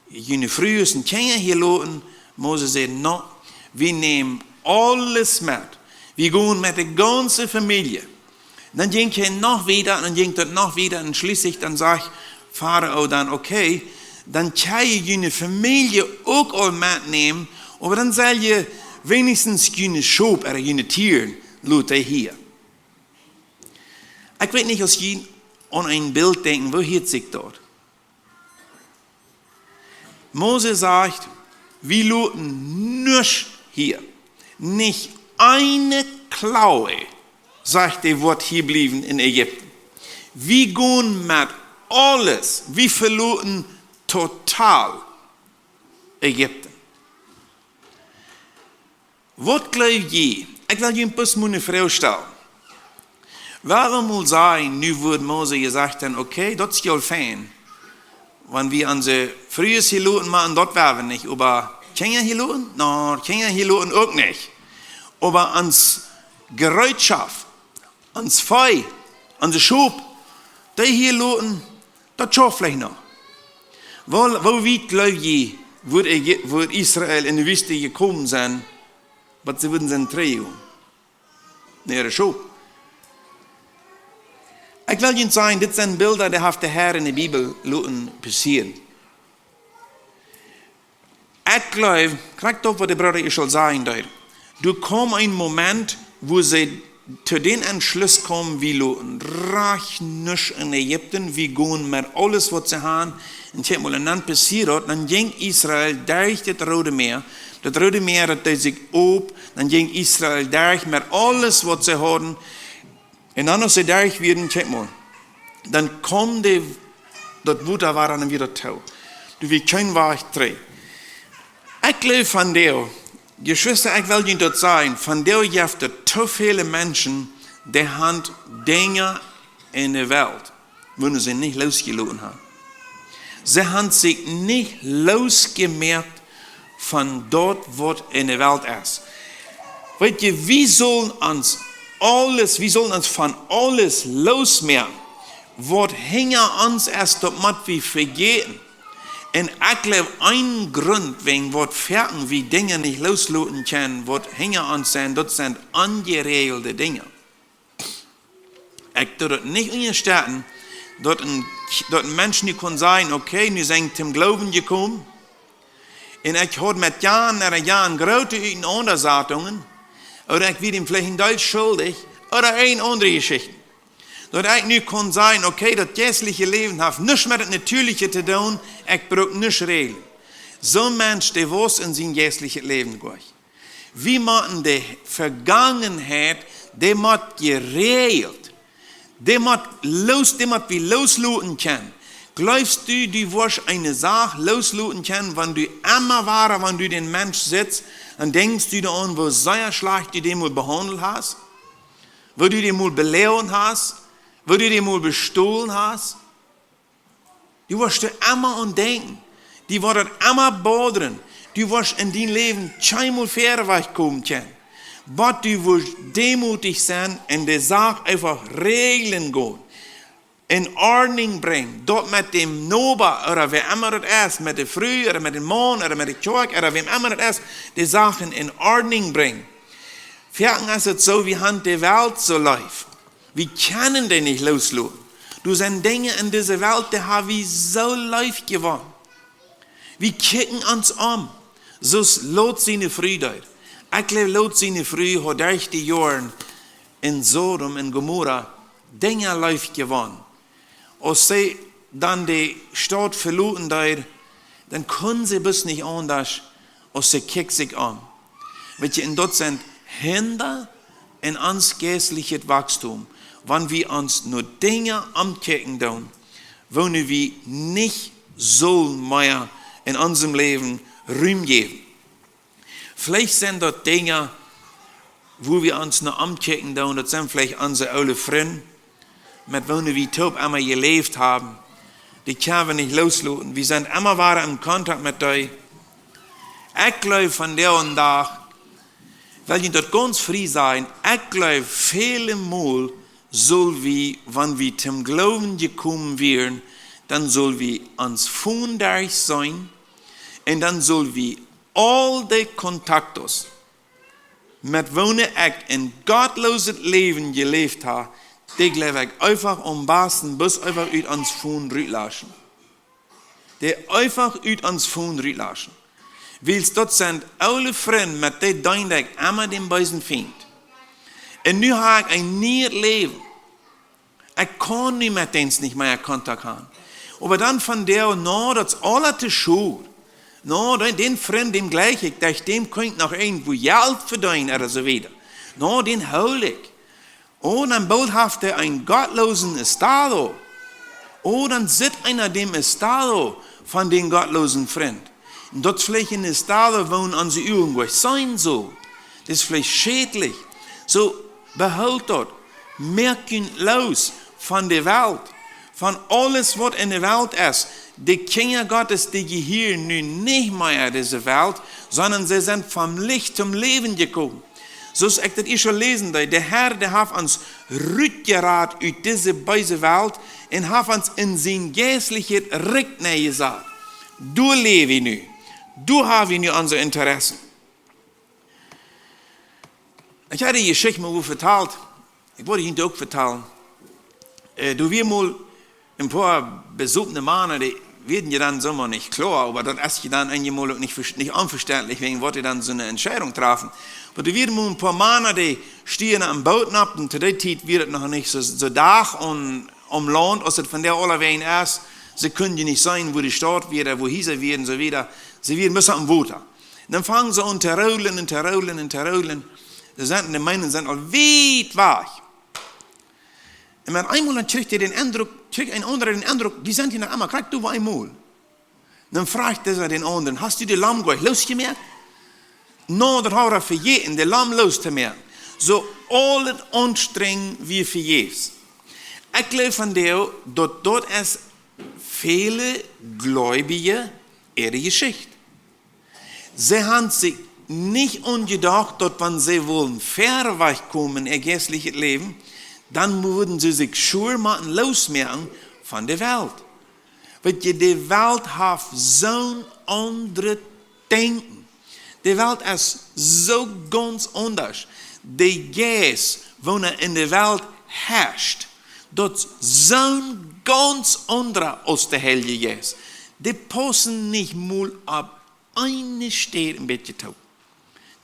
june Frues un Kjinja hia loten." Mose säd: "No, wie nämen aules met. Wie gonen met de gaunze Famielje." Dan jinkj hee noch wieda un dan jinkj daut noch wieda un schließlich dan sajcht Farao dan: "Okay, dan kjenn jie june Famielje uk aul metnämen, oba dan sell jie weens june Schop ooda june Tieren loten hia." Ekj weet nich aus jie aun een Bilt denkjen, woo hieet sikj daut? Mose sajcht: "Wie loten nuscht hia. Nich eene Klau, sajcht hee, woat hia bliewen en Ägipten. Wie gonen met aules. Wie veloten total Ägipten." Waut jleew jie? Ekj well junt bloos mol eene Froag stalen. Wuarom mol sajen, nu wudd Mose jesajcht haben: "Okay, daut es aul fein, wan wie onse Frues hia loten, mau daut woa wie nich, oba Kjinja hia loten? No, Kjinja hia loten uk nich. Oba ons Jereetschoft, ons Vee, onse Schop, dee hia loten, daut schauft veleicht noch." Woo, woo wiet jleew jie, wudd Ägi-, wudd Israel enne Wüste jekomen sennen, bat see wudden sennen trigjgonen no äare Schop? Ekj well junt sajen, dit sent Bilda, dee haft de Herr enne Bibel loten passieren. Ekj jleew, krakjt daut, waut de Brooda ieescht aul sajen deed. Doa kjeem een Moment, wua see to dän Entschluss kjeemen: "Wie loten rajcht nuscht en Ägipten, wie gonen met aules, waut see haben." Un kjikj mol, un dan passieed daut, dan jinkj Israel derch daut Roode Mäa. Daut Roode Mäa, daut deed sikj op, dan jinkj Israel derch met aules, waut see hauden. Un dan, aus see derch wieren, kjikj mol, dan kjeem de, daut Wota wada wieda too. Doa wia kjeen Wajch trigj. Ekj jleew vondoag, Jeschwista, ekj well junt daut sajen, vondoag jeft et too väle Menschen, dee haben Dinja en de Welt, wua see nich losjeloten haben. See haben sikj nich losjemoakt von daut, waut en de Welt es. Weetst, wie sellen ons aules, wie sellen ons von aules losmoaken, waut hinja ons es, daut mott wie vejäten. Un ekj jleew, een Grunt, wäajen waut foaken wie Dinja nich losloten kjennen, waut hinja ons sent, daut sent onjeräajelde Dinja. Ekj doo daut nich unjastetten, daut een, daut een Mensch nu kaun sajen: "Okay, nu sie ekj toom Gloowen jekomen. Un ekj haud met Joaren ooda Joaren groote Utenaundasettungen, ooda ekj wia am veleicht een Deel schuldich, ooda eene aundre Jeschicht." Daut ekj nu kaun sajen: "Okay, daut jeistliche Läwen haft nuscht met daut natieeliche to doonen, ekj bruck nuscht räajlen." Soon Mensch, dee wausst en sien jeistlichet Läwen nich. Wie motten de Vegangenheit, dee mott jeräajelt, dee mott los, dee mott wie losloten kjennen. Jleefst du, du woascht eene Sach losloten kjennen, wan du emma wada, wan du dän Mensch sitst, dan denkjst du doaraun, woo sea schlajcht du dän mol behaundelt hast, woo du dän mol belogen hast, woo du dän mol bestolen hast? Du woascht doa emma aun denkjen. Die woat daut emma bodren. Du woascht en dien Läwen kjeenmol wieda wajchkomen kjennen. Waut du woascht deemootich sennen un de Sach eefach räajlen gonen, en Ordnunk brinjen, daut met däm Noba ooda wäa emma daut es, met de Fru ooda met dän Maun ooda met de Kjoakj ooda wäa emma daut es, de Sachen en Ordnunk brinjen. Foaken es et soo, wie haben de Welt soo leef. Wie kjennen dee nich losloten. Doa sent Dinja en dise Welt, dee haben wie soo leef jewonnen. Wie kjikjen ons om. Soo aus Lot siene Fru deed. Ekj jleew, Lot siene Fru haud derch de Joaren en Sodom un Gomorra Dinja leef jewonnen. Aus see dan de Staut veloten deed, dan kunn see bloos nich aundasch, aus see kjikjt sikj om. Weet jie, un daut sent Hinda en ons jeistlichet Wachstum, wan wie ons no Dinja auntookjikjen doonen, woone wie nich sullen mea en onsem Läwen Rum jäwen. Veleicht sent daut Dinja, wua wie ons no auntookjikjen doonen, daut sent veleicht onse oole Frind, met woone wie toop emma jeläft haben. Dee kjenn wie nich loosloten. Wie sent emma wada en Kontakt met dee. Ekj jleew vondoag dän Dach, well ekj daut gaunz frie sajen, ekj jleew väle Mol sull wie, wan wie toom Gloowen jekomen wieren, dan sull wie ons Phone derch seenen un dan sull wie aul de Kontaktos, met woone ekj en gottlooset Läwen jeläft hab, dee jleew ekj eefach aum basten bloos eefach ut ons Phone rutlaschen. Dee eefach ut ons Phone rutlaschen. Wiels daut sent oole Frind, met dee deend ekj emma dän beesen Fient. Un nu hab ekj een nieet Läwen. Ekj kaun nu met dän nich mea Kontakt haben. Oba dan vondoag, no, daut es aula to schod. No, dän, dän Frind, däm jleich ekj, daut däm kaun ekj noch irjentwua Jelt vedeenen ooda soo wieda. No, dän hool ekj. Oh, dan boolt haft hee een gottloosen Estado. Oh, dan sitt eena däm Estado von dän gottloosen Frind. Un daut es veleicht een Estado, woo onse Uagen goanich seenen sellen. Daut es veleicht schädlich. Soo, behoolt daut. Moakt junt loos von de Welt. Von aules, waut en de Welt es. De Kjinja Gottes, dee jehieren nu nich mea dise Welt, sonda see sent vom Licht toom Läwen jekomen. Soo aus ekj daut ieescht aul läsen deed, de Herr, dee haft ons rutjerat ut dise beese Welt un haft ons en sien jeistlichet Rikj nenjesat. Doa läw wie nu. Doa hab wie nu onse Interessen. Ekj hab dee Jeschicht mol woo vetalt. Ekj wull junt uk vetalen. Äh, doa wia mol een poa besopne Mana, dee wieren je dan soo mau nich kloa, oba daut es je dan eenjemol uk nich, nich onvestentlich, wäajen waut dee dan soone Entscheidunk trafen. Oba doa wieren mol een poa Mana, dee stiejen aum Boot opp, un to dee Tiet wia daut noch nich soo, soo Dach un aum Launt, aus et vondoag aulawäajen es. See kunnen je nich seenen, wua de Staut wia, wua Hiesa wieren un soo wieda. See wieren bloos aum Wota. Dan fangen see aun to rolen un to rolen un to rolen. See sent, de Mana sent aul wiet wajch. Un met eemol dan kjricht hee dän Endruck, kjricht een aundra dän Endruck, wie sent hia noch emma, krakjt doa wua eemol. Dan fruacht dee dän aundren: "Hast du de Lam goanich loosjemoakt?" No, daut haud hee vejäten, de Lam loos to moaken. Soo, aul daut Aunstrenjen wia vejäfs. Ekj jleew vondoag, daut daut es väle Gleubje äare Jeschicht. See haben sikj nich aunjedocht, daut wan see wullen wieda wajchkomen en jeistlichet Läwen, dan wudden see sikj sure motten loosmoaken von de Welt. Weet jie, de Welt haft soon aundret Denkjen. De Welt es soo gaunz aundasch. De Jeist, waut en de Welt herrscht, daut es soon gaunz aundra aus de Heilje Jeist. Dee paussen nich mol opp eene Städ een bät toop.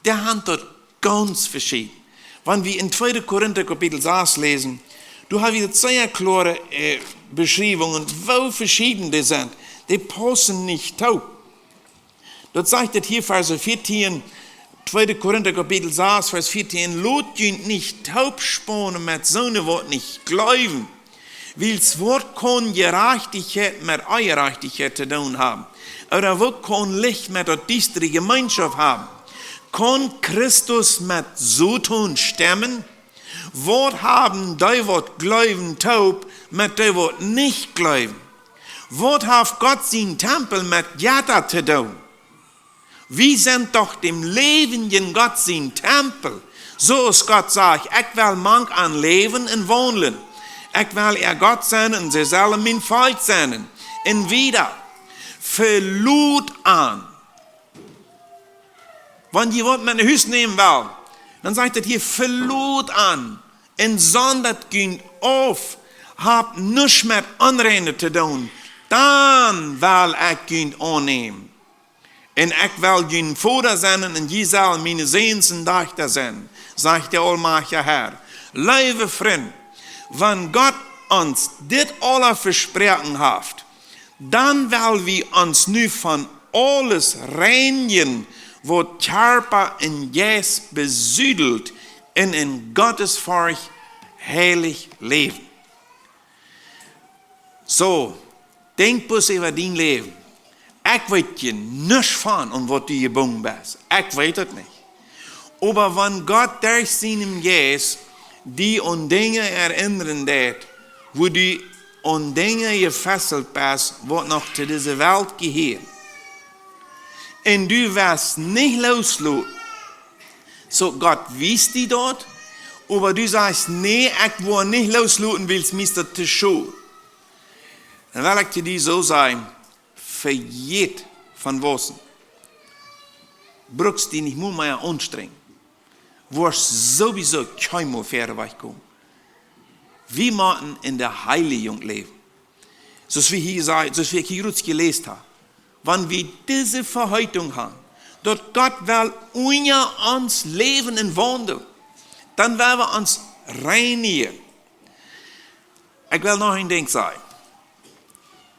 Dee haben daut gaunz veschieden. Wan wie en tweede Korinta Kapitel sas läsen, doa hab wie daut sea kloare, äh, Beschriewungen, woo veschieden dee sent. Dee paussen nich toop. Daut sajcht et hia, Varsch vieetieen, tweede Korinta Kapitel sas, Varsch vieetieen: "Lot junt nich toopspaunen met soone, waut nich jleewen." Wiels waut kaun Jerajchtichkjeit met Onjerajchtichkjeit to doonen haben? Ooda waut kaun Licht met daut Diestre Jemeenschoft haben? Kaun Christus met Soton stemmen? Waut haben dee, waut jleewen, toop met dee, waut nich jleewen? Waut haft Gott sien Tempel met Jetta to doonen? Wie sent doch däm läwendjen Gott sien Tempel. Soo aus Gott sajcht: "Ekj well mank an läwen un waundlen. Ekj well äa Gott sennen un see sellen mien Volkj sennen." Un wieda: "Velot an." Wan jie waut met no Hus nämen well, dan sajcht et hia: "Velot an un sondat junt auf, habt nuscht met Onreine to doonen, dan well ekj junt aunnämen. Un ekj well jun Voda sennen un jie sellen miene Säns un Dajchta sennen, sajcht de aulmajchtja Herr." Leewe Frind, wan Gott ons dit aula vesproaken haft, dan well wie ons nu von aules reinjen, waut Kjarpa un Jeist besudelt, un en Gottesforcht heilich läwen. Soo, denkj bloos äwa dien Läwen. Ekj weet je nuscht von, aun waut du jebungen best. Ekj weet et nich. Oba wan Gott derch sienen Jeist die aun Dinja erinnren deed, wua du aun Dinja jefesselt best, waut noch to dise Welt jehieren, un du woascht nich loosloten. Soo, Gott wiest die daut, oba du sajchst: "Nä, ekj woa nich loosloten, wiels mie es daut to schod." Dan well ekj to die soo sajen: Vejät von waussen. Brukst die nich mea, mea aunstrenjen. Woascht sowieso kjeenmol wieda wajchkomen. Wie motten en de Heiligung läwen. Soo aus wie hia saj-, soo aus wie hia rut jeläst haben. Wan wie dise Veheitunk haben, daut Gott well unja ons läwen un waundlen, dan woa wie ons reinijen. Ekj well noch een Dinkj sajen.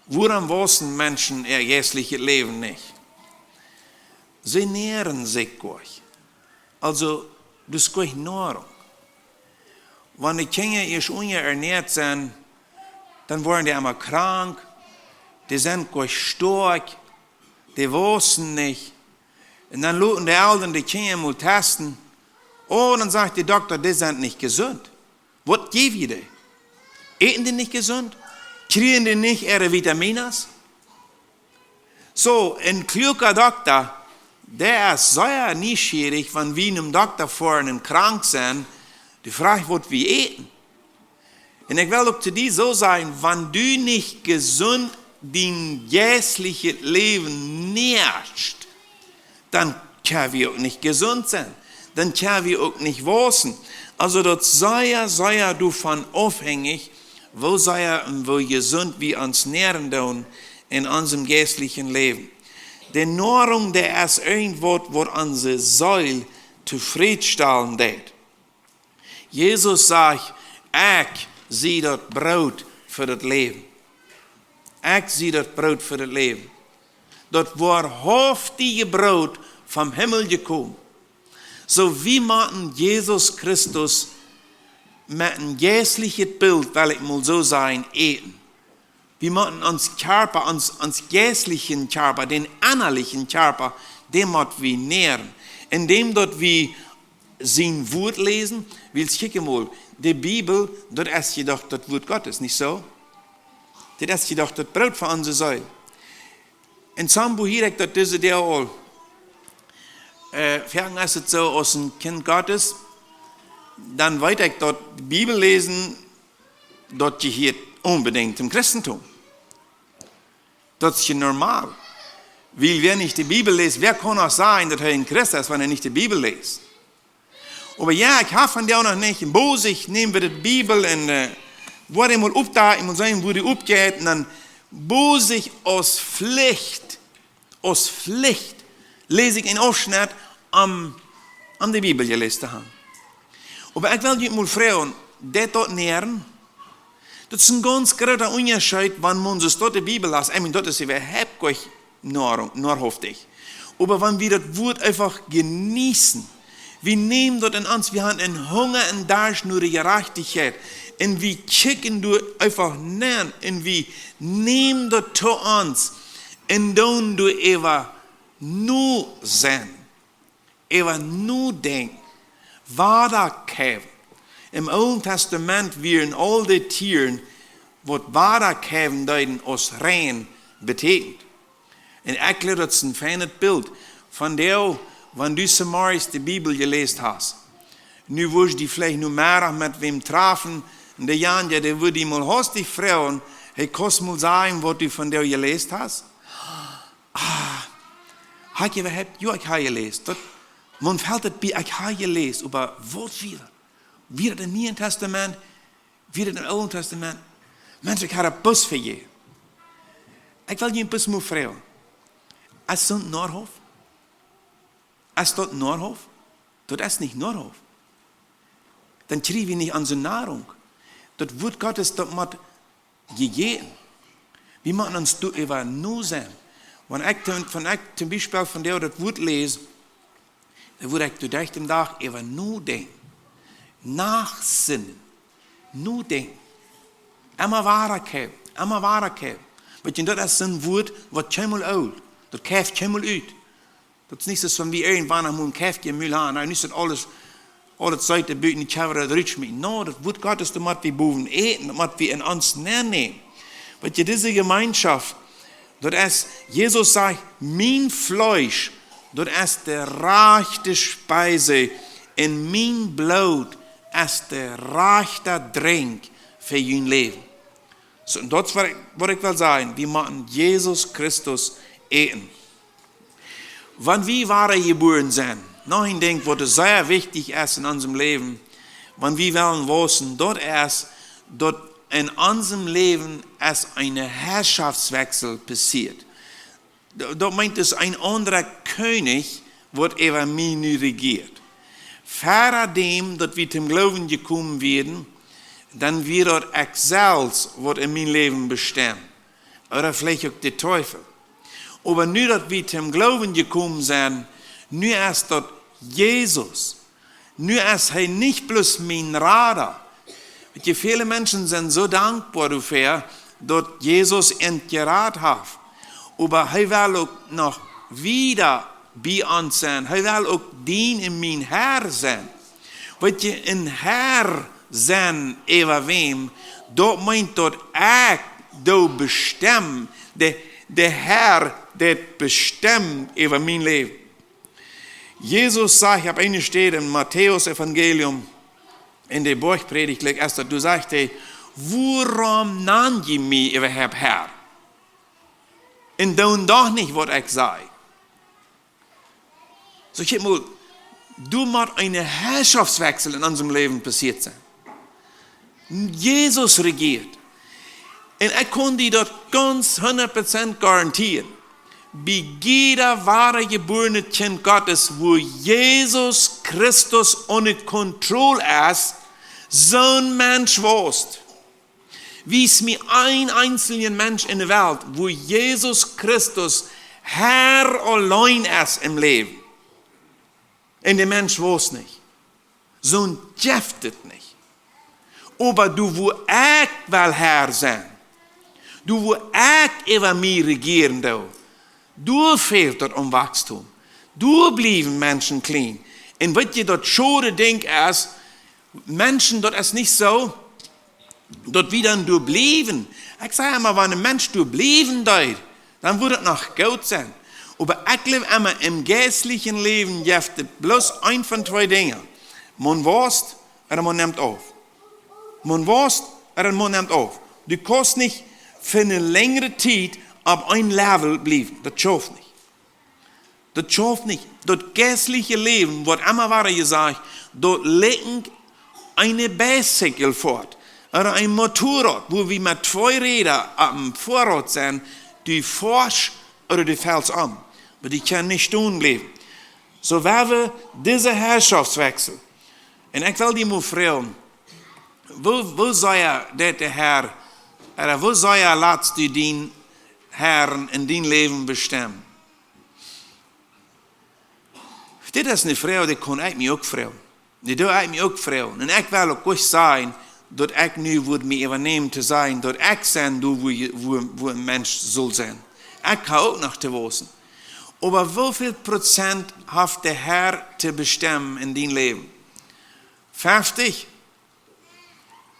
Wuarom waussen Menschen äa jeistlichet Läwen nich? See näaren sikj nich. Aulsoo, daut es kjeene Noarunk. Wan de Kjinja ieescht unjaernäat sent, dan woaren dee emma krank, dee sent nich stoakj, dee waussen nich. Un dan loten de Elren de Kjinja mol testen. Oh, dan sajcht de Dokta, dee sent nich jesunt. Waut jeft et dee? Äten dee nich jesunt? Kjrieen dee nich äare Vitamines? Soo, een kluaka Dokta, dee es sea nieschierich, wan wie nom Dokta foaren un krank sent, dee fruacht, waut wie äten. Un ekj well uk to die soo sajen, wan du nich jesunt dien jeistlichet Läwen näascht, dan kjenn wie uk nich jesunt sennen. Dan kjenn wie uk nich waussen. Aulsoo daut es sea, sea doavon aufhenjich, woo sea un woo jesunt wie ons näaren doonen en onsem jeistlichen Läwen. De Noarunk, dee es irjentwaut, waut onse Seel tofrädstalen deit. Jesus sajcht: "Ekj sie daut Broot fa daut Läwen." Ekj sie daut Broot fa daut Läwen. Daut woarhauftje Broot vom Himmel jekomen. Soo, wie motten Jesus Christus met een jeistlichet Bilt, well ekj mol soo sajen, äten. Wie motten ons Kjarpa, ons, ons jeistlichen Kjarpa, dän ennalichen Kjarpa, dän mott wie näaren. Endäm daut wie sien Wort läsen, wiels kjikj mol, de Bibel, daut es jedoch daut Wort Gottes, nich soo? Daut es jedoch daut Broot fa onse Seel. En Sambo hia ekj daut dise Deel aul. Äh, foaken es et soo, aus een Kjint Gottes, dan weet ekj daut Bibel läsen, daut jehieet onbedinjt toom Christentum. Daut es je normal. Wiels wäa nich de Bibel läst, wäa kaun noch sajen, daut hee een Christ es, wan hee nich de Bibel läst? Oba jo, ekj hab von dee noch nich, un bosich näm wie de Bibel un, äh, woa emol oppdakjen, emol seenen, woo dee oppjeit, un dan bosich aus Flicht, aus Flicht, läs ekj een Aufschnett, om, om de Bibel jeläst to haben. Oba ekj well junt mol froagen, deit daut näaren? Daut es een gaunz groota Unjascheet, wan maun soo de Bibel läst. Ekj meen, daut es äwahaupt nich noar-, noarhauftich. Oba wan wie daut Wort eefach jeneeten, wie nämen daut en ons, wie haben een Hunga un Darscht no de Jerajchtichkjeit, un wie kjikjen doa eefach nenn, un wie nämen daut to ons, un doonen doa äwa nosennen, äwa nodenkjen, wadakjeewen. Em Oolen Tastament wieren aul de Tieren, waut wadakjeewen deeden, aus rein betäkjent. Un ekj jleew, daut es een feinet Bilt von dee, wan du zemorjes de Bibel jeläst hast. Nu wurscht du veleicht Nomedach met wäm trafen, un dee Jan, jo, dee wudd die mol hastich froagen, hee, kaust mol sajen, waut du vondoag jeläst hast? Ah, hab ekj äwahaupt, jo, ekj hab jeläst. Daut, maun felt et bie, ekj hab jeläst, oba waut wia daut? Wia daut em Nieen Tastament? Wia daut em Oolen Tastament? Mensch, ekj hab daut bloos vejäten. Ekj well junt bloos mol froagen. Es daut noarhauft? Es daut noarhauft? Daut es nich noarhauft. Dan kjrie wie nich onse Noarunk. Daut Wort Gottes, daut mott jejäten. Wie motten ons doaräwa nosennen. Wan ekj toom, wan ekj toom Biespel vondoag daut Wort läs, Dan wudd ekj doa derch dän Dach äwa nodenkjen. Nodenkjen. Nodenkjen. Emma wada kjeepen. Emma wada kjeepen. Weetst, daut es een Wuat, waut kjeenmol oolt. Daut kjeeft kjeenmol ut. Daut es nich soo aus wan wie irjentwan emol een Kjeftje em Mul han. Nu es daut aules, aules Tiet buten, ekj hab daut rutjeschmäten. No, daut Wuat Gottes, daut mott wie bowen äten, daut mott wie en ons nennämen. Weetst, dise Jemeenschoft, daut es, Jesus sajcht: "Mien Fleesch, daut es de rajchte Speis, un mien Bloot es de rajchte Drinkj fa jun Läwen." Soo, un daut es waut ekj, waut ekj well sajen. Wie motten Jesus Christus äten. Wan wie wada jebuaren sent, noch een Dinkj, waut sea wichtich es en onsem Läwen, wan wie wellen wausen, daut es, daut en onsem Läwen es een Herrschaftswechsel passieet. Daut, daut meent, daut es een aundra Kjennich, waut äwa mie nu rejieet. Ver däm, daut wie toom Gloowen jekomen wieren, dan wia daut ekj selfst, waut en mien Läwen bestemd. Ooda veleicht uk de Teufel. Oba nu daut wie toom Gloowen jekomen sent, nu es daut Jesus. Nu es hee nich bloos mien Rada. Weetst, väle Menschen sent soo dankboa doafäa, daut Jesus an jerat haft. Oba hee well uk noch wieda bie ons sennen. Hee well uk dien un mien Herr sennen. Weetst, een Herr sennen äwa wäm, daut meent, daut ekj doo bestemmen, de, de Herr, dee bestemt äwa mien Läwen. Jesus sajcht opp eene Städ em Matäus Evangelium, en de Boajchprädicht, jlikj es daut, doa sajcht hee: "Wuarom nant jie mie äwahaupt Herr? Un doonen doch nich, waut ekj saj." Soo, kjikj mol, doa mott een Herrschaftswechsel en onsem Läwen passieet sennen. Jesus rejieet. Un ekj kaun die daut gaunz hundat Prozent garantieren. Bie jieda wadajebuarnet Kjint Gottes, wua Jesus Christus unja Kontroll es, soon Mensch waust. Wies mie een eensja Mensch en de Welt, wua Jesus Christus Herr auleen es em Läwen. Un de Mensch waust nich. Soon jeft et nich. Oba doa, wua ekj well Herr sennen, doa, wua ekj äwa mie rejieren doo, doa fält daut aun Wachstum. Doa bliewen Menschen kjlien. Un weetst, daut schode Dinkj es, Menschen, daut es nich soo, daut wie dan doa bliewen. Ekj saj emma, wan een Mensch doa bliewen deed, dan wudd et noch goot sennen. Oba ekj jleew emma, em jeistlichen Läwen jeft et bloos eent von twee Dinja. Maun waust, ooda maun nemt auf. Maun waust, ooda maun nemt auf. Du kaust nich fa eene lenjre Tiet opp een Level bliewen. Daut schauft nich. Daut schauft nich. Daut jeistliche Läwen, woat emma wada jesajcht, daut likjt eene Bicycle foat, ooda een Motorrad, wua wie met twee Räda oppem Foarrad sent, du foascht ooda du felst om. Oba du kaust nich stonen bliewen. Soo, wie haben disen Herrschaftswechsel. Un ekj well die mol froagen, woo, woo sea deit de Herr, ooda woo sea latst du dien Herrn en dien Läwen bestemmen? Dit es eene Froag, dee kaun ekj mie uk froagen. Dee doo ekj mie uk froagen. Un ekj well uk nich sajen, daut ekj nu wudd mie äwanämen to sajen, daut ekj sie doa, wua, wua, wua een Mensch saul sennen. Ekj hab uk noch to wausen. Oba woo väl Prozent haft de Herr to bestemmen en dien Läwen? Feftich?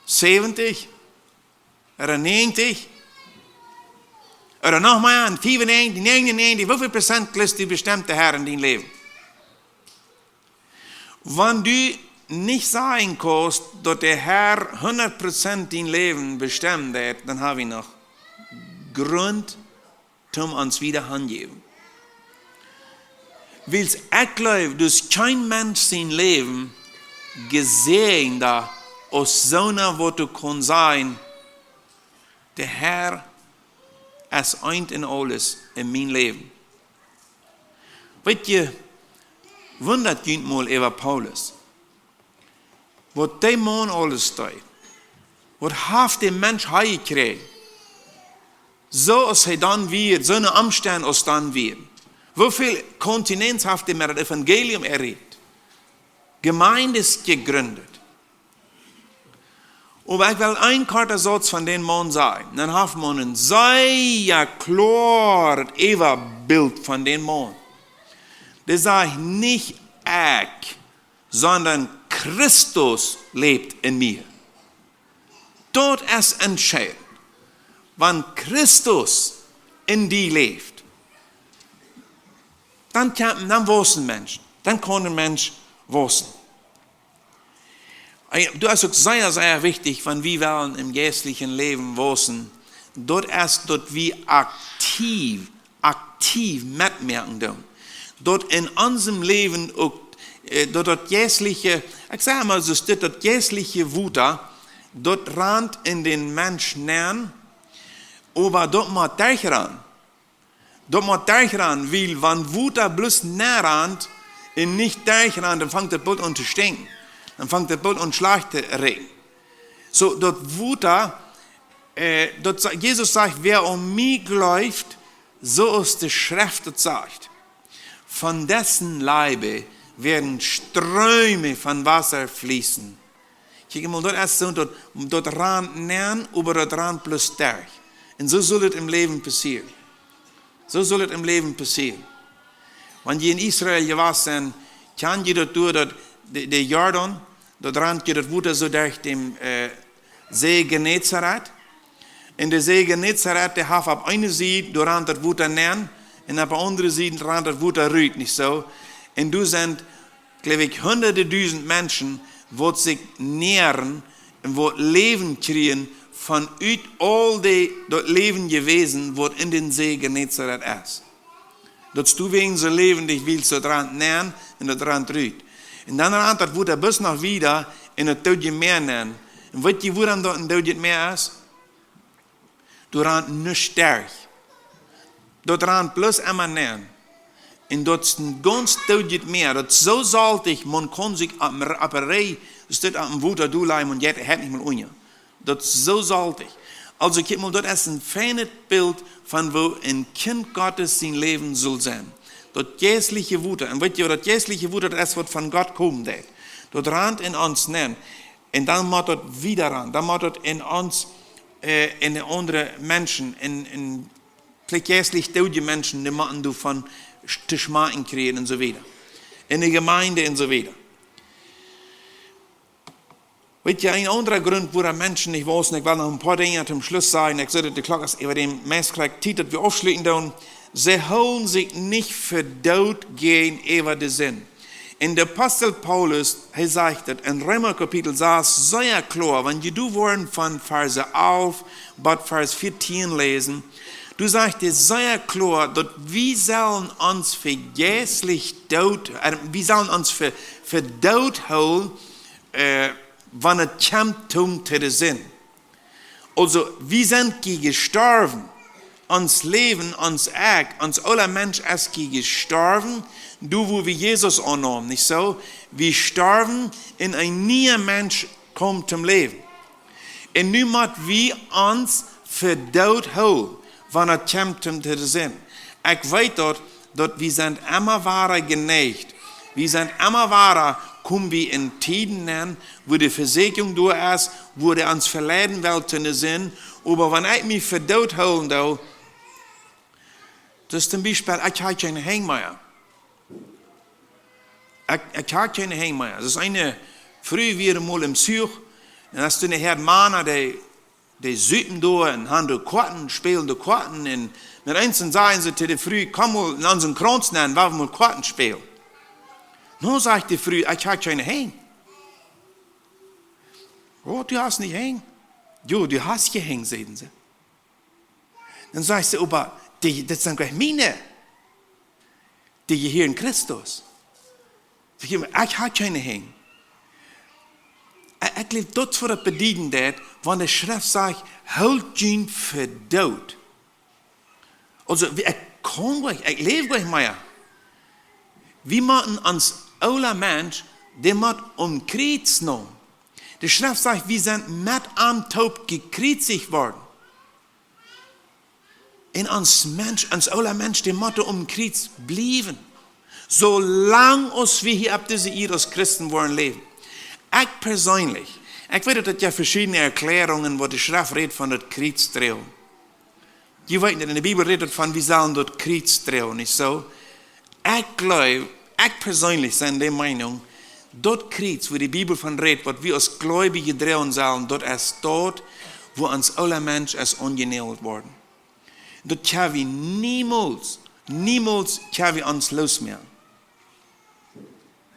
Säwentich? Ooda näajentich? Ooda noch mea, fiefunnäajentich, näajenunnäajentich, woo väl Prozent jleefst du, bestemt de Herr en dien Läwen? Wan du nich sajen kaust, daut de Herr hundat Prozent dien Läwen bestemmen deit, dan hab wie noch Grunt toom ons wieda hanjäwen. Wiels ekj jleew, daut es kjeen Mensch sien Läwen jesäajenda aus soona, waut du kaust sajen: "De Herr es eent en aules en mien Läwen." Weetst, wundat junt mol äwa Paulus. Waut dee Maun aules deed. Waut haft de Mensch hee jekjräajen? Soo aus hee dan wia, soone Omstend aus dan wia. Woo väl Kontinenten haft hee met daut Evangelium erreicht? Gemeinden jegründet. Oba ekj well een korta Sauz von dän Maun sajen. Dan haft eena een sea kloaret Äwabilt von dän Maun. Dee sajcht nich ekj, sonda Christus läft en mie. Daut es entscheident. Wan Christus en die läft, dan kjemt, dan wausen Menschen. Dan kaun een Mensch wausen. Ey, daut es uk sea, sea wichtich, wan wie wellen em jeistlichen Läwen wausen. Daut es, daut wie aktiv, aktiv metmoaken doonen. Daut en onsem Läwen uk, äh, daut, daut jeistliche, ekj saj mol soo, daut, daut jeistliche Wota, daut rant en dän Mensch nenn, oba daut mott derchrannen. Daut mott derchrannen, wiel wan Wota bloos nenn rant un nich derchrannen, dan fangt daut boolt aun to stinkjen. Dan fangt daut boolt aun schlajcht to rikjen. Soo, daut Wota, äh, daut sa-, Jesus sajcht, wäa aun mie jleeft, soo aus de Schreft daut sajcht, von dessen Leibe werden Ströme von Wasser fließen. Kjikj mol, daut es soo, daut, daut rant nenn, oba daut rant bloos derch. Un soo saul daut em Läwen passieren. Soo saul daut em Läwen passieren. Wan jie en Israel jewast sent, kjann jie daut doa, daut de, de Jordan, daut rant jie daut Wota soo derch dän, äh, See Genezareth. Un de See Genezareth, dee haft opp eene Sied, doa rant daut Wota nenn, un opp de aundre Sied rant daut Wota rut, nich soo? Un doa sent, jleew ekj, hundade dusent Menschen, waut sikj näaren un waut Läwen kjrieen von ut aul dee, daut Läwen jewäsen, waut en dän See Genezareth es. Daut es doawäajen soo läwendich, wiels daut rant nenn un daut rant rut. Un dan rant daut Wota bloos noch wieda en daut Doodje Mäa nenn. Un weet jie, wuarom daut een Doodje Mäa es? Doa rant nuscht derch. Daut rant bloos emma nenn. Un daut es een gaunz doodjet Mäa. Daut es soo soltich, maun kaun sikj opp, opp de Rieej, es dit opp een Wota doa lajen, maun jeit, hee nich mol unja. Daut es soo soltich. Aulsoo, kjikj mol, daut es een feinet Bilt von woo een Kjint Gottes sien Läwen saul sennen. Daut jeistliche Wota. Un weet jie, daut jeistliche Wota, daut es waut von Gott komen deit. Daut rant en ons nenn. Un dan mott daut wieda rannen. Dan mott daut en ons, äh, en de aundre Menschen, en, en veleicht jeistlich doodje Menschen, dee motten doavon sch-, to schmakjen kjrieen un soo wieda. En de Jemeent un soo wieda. Weet jie, een aundra Grunt, wuarom Menschen nich wausen, ekj well noch een poa Dinja toom Schluss sajen. Ekj see, daut de Klock es äwa dän, meist krakjt Tiet, daut wie aufschluten doonen. See hoolen sikj nich fa doot jäajenäwa de Sind. Un de Apostel Paulus, hee sajcht daut en Reema Kapitel sas sea kloa, wan jie doa woaren von Varsch alf bat Varsch vieetieen läsen, doa sajcht hee sea kloa, daut wie sellen ons fa jeistlich doot, äh, wie sellen ons fa, fa doot hoolen, äh, wan et kjemt toom to de Sind. Aulsoo, wie sent je jestorwen. Ons Läwen, ons Ekj, ons oola Mensch es je jestorwen, doa wua wie Jesus aunnämen, nich soo? Wie storwen un een niea Mensch kjeem toom Läwen. Un nu mott wie ons fa doot hoolen, wan et kjemt toom de Sind. Ekj weet daut, daut wie sent emma wada jeneigt. Wie sent emma wada, kome wie en Tieden nenn, wua de Vesieekjunk doa es, wua dee ons veleiden well to de Sind. Oba wan ekj mie fa doot hoolen doo, daut es toom Biespel, ekj hab kjeene Henj mea. Ekj, ekj hab kjeene Henj mea. Daut es eene Fru, wia mol em Zuch, un aus dee nohäa Mana, dee dee sitten doa un haben doa Koaten, spälen doa Koaten. Un met eent sajen see to de Fru: "Komm mol en onsen Krauns nenn, woa wie mol Koaten spälen." "Nä," sajcht de Fru, "ekj hab kjeene Henj." "Oh, du hast nich Henj?" "Jo, du hast je Henj," säden see. Dan sajcht see: "Oba dee, daut sent doch miene. Dee jehieren Christus." Saj ekj: "Ekj hab kjeene Henj." Ekj, ekj jleew, daut es waut daut bedieden deit, wan de Schreft sajcht: "Hoolt junt fa doot." Aulsoo, wie, ekj kaun nich, ekj läw nich mea. Wie motten ons oola Mensch, dee mott aum Kjriez nämen. De Schreft sajcht, wie sent met am toop jekjriezicht worden. Un ons Mensch, ons oola Mensch, dee mott aum Kjriez bliewen. Soo lang aus wie hia opp dise Ieed aus Christen woaren läwen. Ekj perseenlich, ekj weet, daut et jo veschiedne Erkjläarungen, waut de Schreft rät von daut Kjriez droagen. Jie weeten, en de Bibel rät et von, wie sellen daut Kjriez droagen, nich soo? Ekj jleew, ekj perseenlich sie de Meenunk, daut Kjriez, wua de Bibel von rät, waut wie aus Gleubje droagen sellen, daut es daut, wua ons oola Mensch es aunjenäajelt worden. Daut kjenn wie niemols, niemols kjenn wie ons loosmoaken.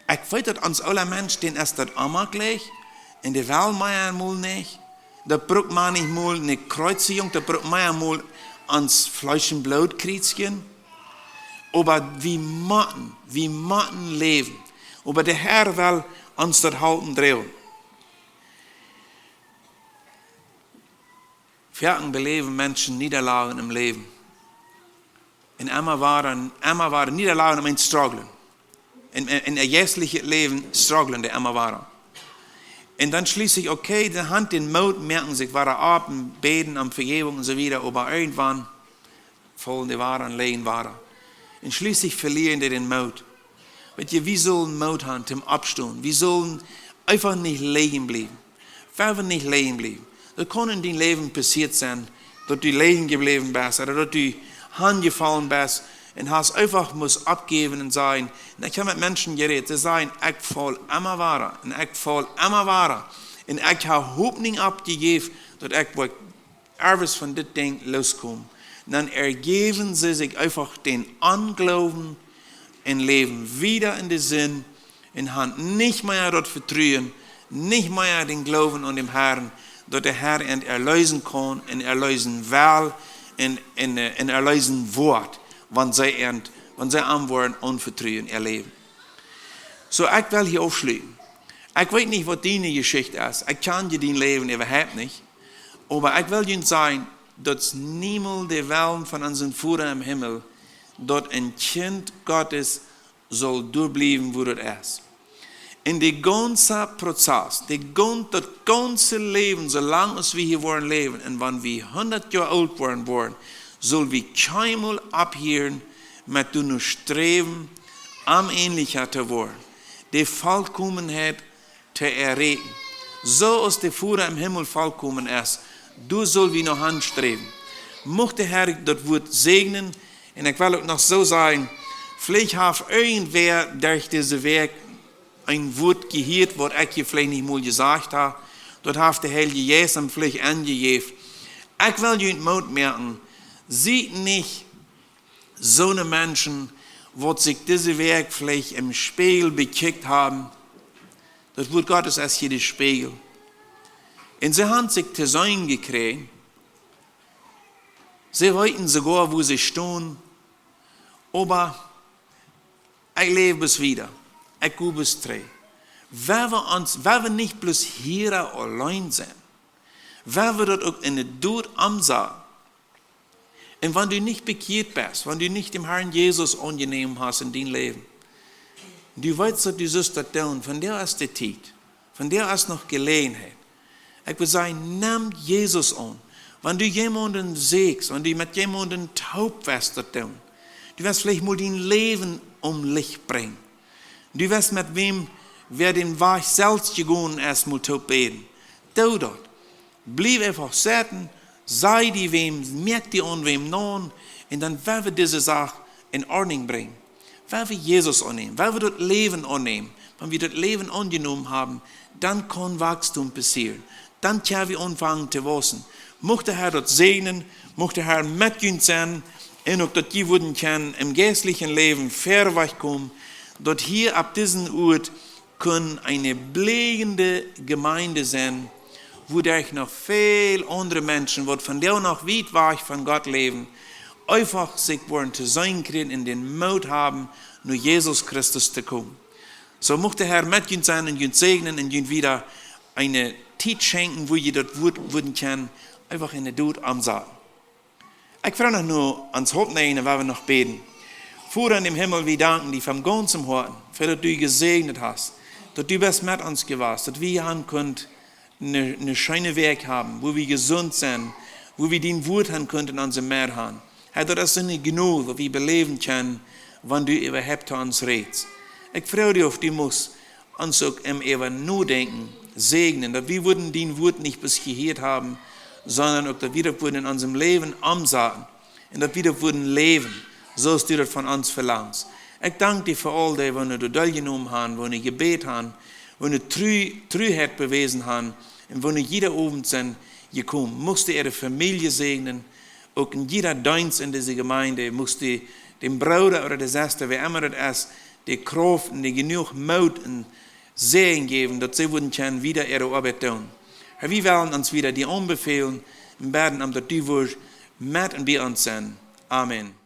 Ekj weet, daut ons oola Mensch, dän es daut emma jlikj, un dee well mea mol nich. Daut brukt mau nich mol eene Kjrieezjunk, daut brukt mea mol ons Fleesch un Bloot kjrieen. Oba wie motten, wie motten läwen. Oba de Herr well ons daut halpen droagen. Foaken beläwen Menschen Niederlagen em Läwen. Un emma wieren, emma wieren Niederlagen, emma strugglen. En, en, en äa jeistlichet Läwen strugglen dee emma wieren. Un dan schlieslich, okay, dee han dän Moot, moaken sikj wada opp un bäden om Vejäwunk un soo wieda, oba irjentwan faulen dee wada un lijen wada. Un schlieslich velieren dee dän Moot. Weet jie, wie sellen Moot han toom oppstonen. Wie sellen eefach nich lijen bliewen. Wie woaren nich lijen bliewen. Daut kaun en dien Läwen passieet sennen, daut du lijen jebläwen best, ooda daut du hanjefollen best un hast eefach must oppjäwen un sajen, un ekj hab met Menschen jerät, dee sajen: "Ekj faul emma wada, un ekj faul emma wada, un ekj hab Hopninj oppjejäft, daut ekj woa irjentwan von dit Dinkj loskomen." Dan erjäwen see sikj eefach dän Onjloowen un läwen wieda en de Sind un han nich mea daut Vetruen, nich mea dän Gloowen aun dän Herrn, daut de Herr an erleesen kaun un erleesen well un, un, äh, un erleesen woat, wan see an, wan see am woaren aunvetruen äa Läwen. Soo, ekj well hia aufschluten. Ekj weet nich, waut diene Jeschicht es. Ekj kjan dien Läwen äwahaupt nich. Oba ekj well junt sajen, daut niemols de Wellen von onsen Voda em Himmel, daut een Kjint Gottes saul doa bliewen, wua daut es. En de gaunze Prozess, de gaun-, daut gaunze Läwen, soo lang aus wie hia woaren läwen, un wan wie hundat Joa oolt woaren, woaren, sell wie kjeenmol opphieren met doano sträwen, am änelja to woaren, de Vollkomenheit to erreichen. Soo aus de Voda em Himmel vollkomen es, doa sell wie no han sträwen. Mucht de Herr daut Wuat säajnen, un ekj well uk noch soo sajen, veleicht haft irjentwäa derch dise Wäakj een Wuat jehieet, waut ekj hia veleicht nich mol jesajcht hab, daut haft de Heilje Jeist am veleicht aunjejäft. Ekj well junt Moot moaken, sie nich soone Menschen, waut sikj dise Wäakj veleicht em Spieejel bekjikjt haben. Daut Wuat Gottes es hia de Spieejel. Un see han sikj to seenen jekjräajen. See weeten soogoa, wua see stonen. Oba ekj läw bloos wieda. Ekj go bloos trigj. Wan wie ons, wan wie nich bloos hia auleen sent, wan wie daut uk en de Dot omsaten. Un wan du nich bekjieet best, wan du nich dän Herrn Jesus aunjenomen hast en dien Läwen, du weetst, daut du sust daut doonen, vondoag es de Tiet, vondoag es noch Jeläajenheit. Ekj well sajen, nemm Jesus aun. Wan du jemaunden sieekjst, wan du met jemaunden toop west daut doonen, du west veleicht mol dien Läwen om Licht brinjen. Du west met wäm, wäa dän Wajch selfst jegonen es, mol toop bäden. Doo daut. Bliew eefach sitten, saj die wäm, moak die aun wäm naun, un dan woa wie dise Sach en Ordnunk brinjen. Woa wie Jesus aunnämen, woa wie daut Läwen aunnämen. Wan wie daut Läwen aunjenomen haben, dan kaun Wachstum passieren. Dan kjenn wie aunfangen to wausen. Mucht de Herr daut säajnen, mucht de Herr met junt sennen, un uk daut jie wudden kjennen em jeistlichen Läwen verwoats komen, daut hia opp disen Uat kunn eene blieende Jemeent sennen, wua doa noch väl aundre Menschen, waut vondoag noch wiet wajch von Gott läwen, eefach sikj woaren to seenen kjrieen un dän Moot haben, no Jesus Christus to komen. Soo mucht de Herr met junt sennen un junt säajnen un junt wada eene Tiet schenkjen, wua jie daut Wuat wudden kjennen eefach en de Dot omsaten. Ekj well noch no ons Haupt näajen, woa wie noch bäden. Voda en dän Himmel, wie danken die von gaunzem Hoaten, fa daut du jesäajent hast, daut du best met ons jewast, daut wie han kunt eene, eene scheene Wäakj haben, wua wie jesunt sent, wua wie dien Wuat han kunt en onse Medd han. Herr, daut es eene Jnod, waut wie beläwen kjennen, wan du äwahaupt to ons rätst. Ekj froag die, auf du must ons uk em Äwa nodenkjen säajnen, daut wie wudden dien Wuat nich bloos jehieet haben, sonda uk daut wie daut wudden en onsem Läwen omsaten un daut wie daut wudden läwen, soo aus du daut von ons velangst. Ekj dank die fa aul dee, waut doa deeljenomen han, waut jebät han, waut Tru, Truheit bewäsen han un waut jieda Owent sent jekomen. Must du äare Famielje säajnen, uk en jieda Deenst en dise Jemeent, must du däm Brooda ooda de Sesta, wäa emma daut es, de Krauft un de jenuach Moot un Säajen jäwen, daut see wudden kjennen wieda äare Oabeit doonen. Herr, wie wellen ons wieda die aunbefälen un bäden om daut du wurscht met un bie ons sennen. Amen.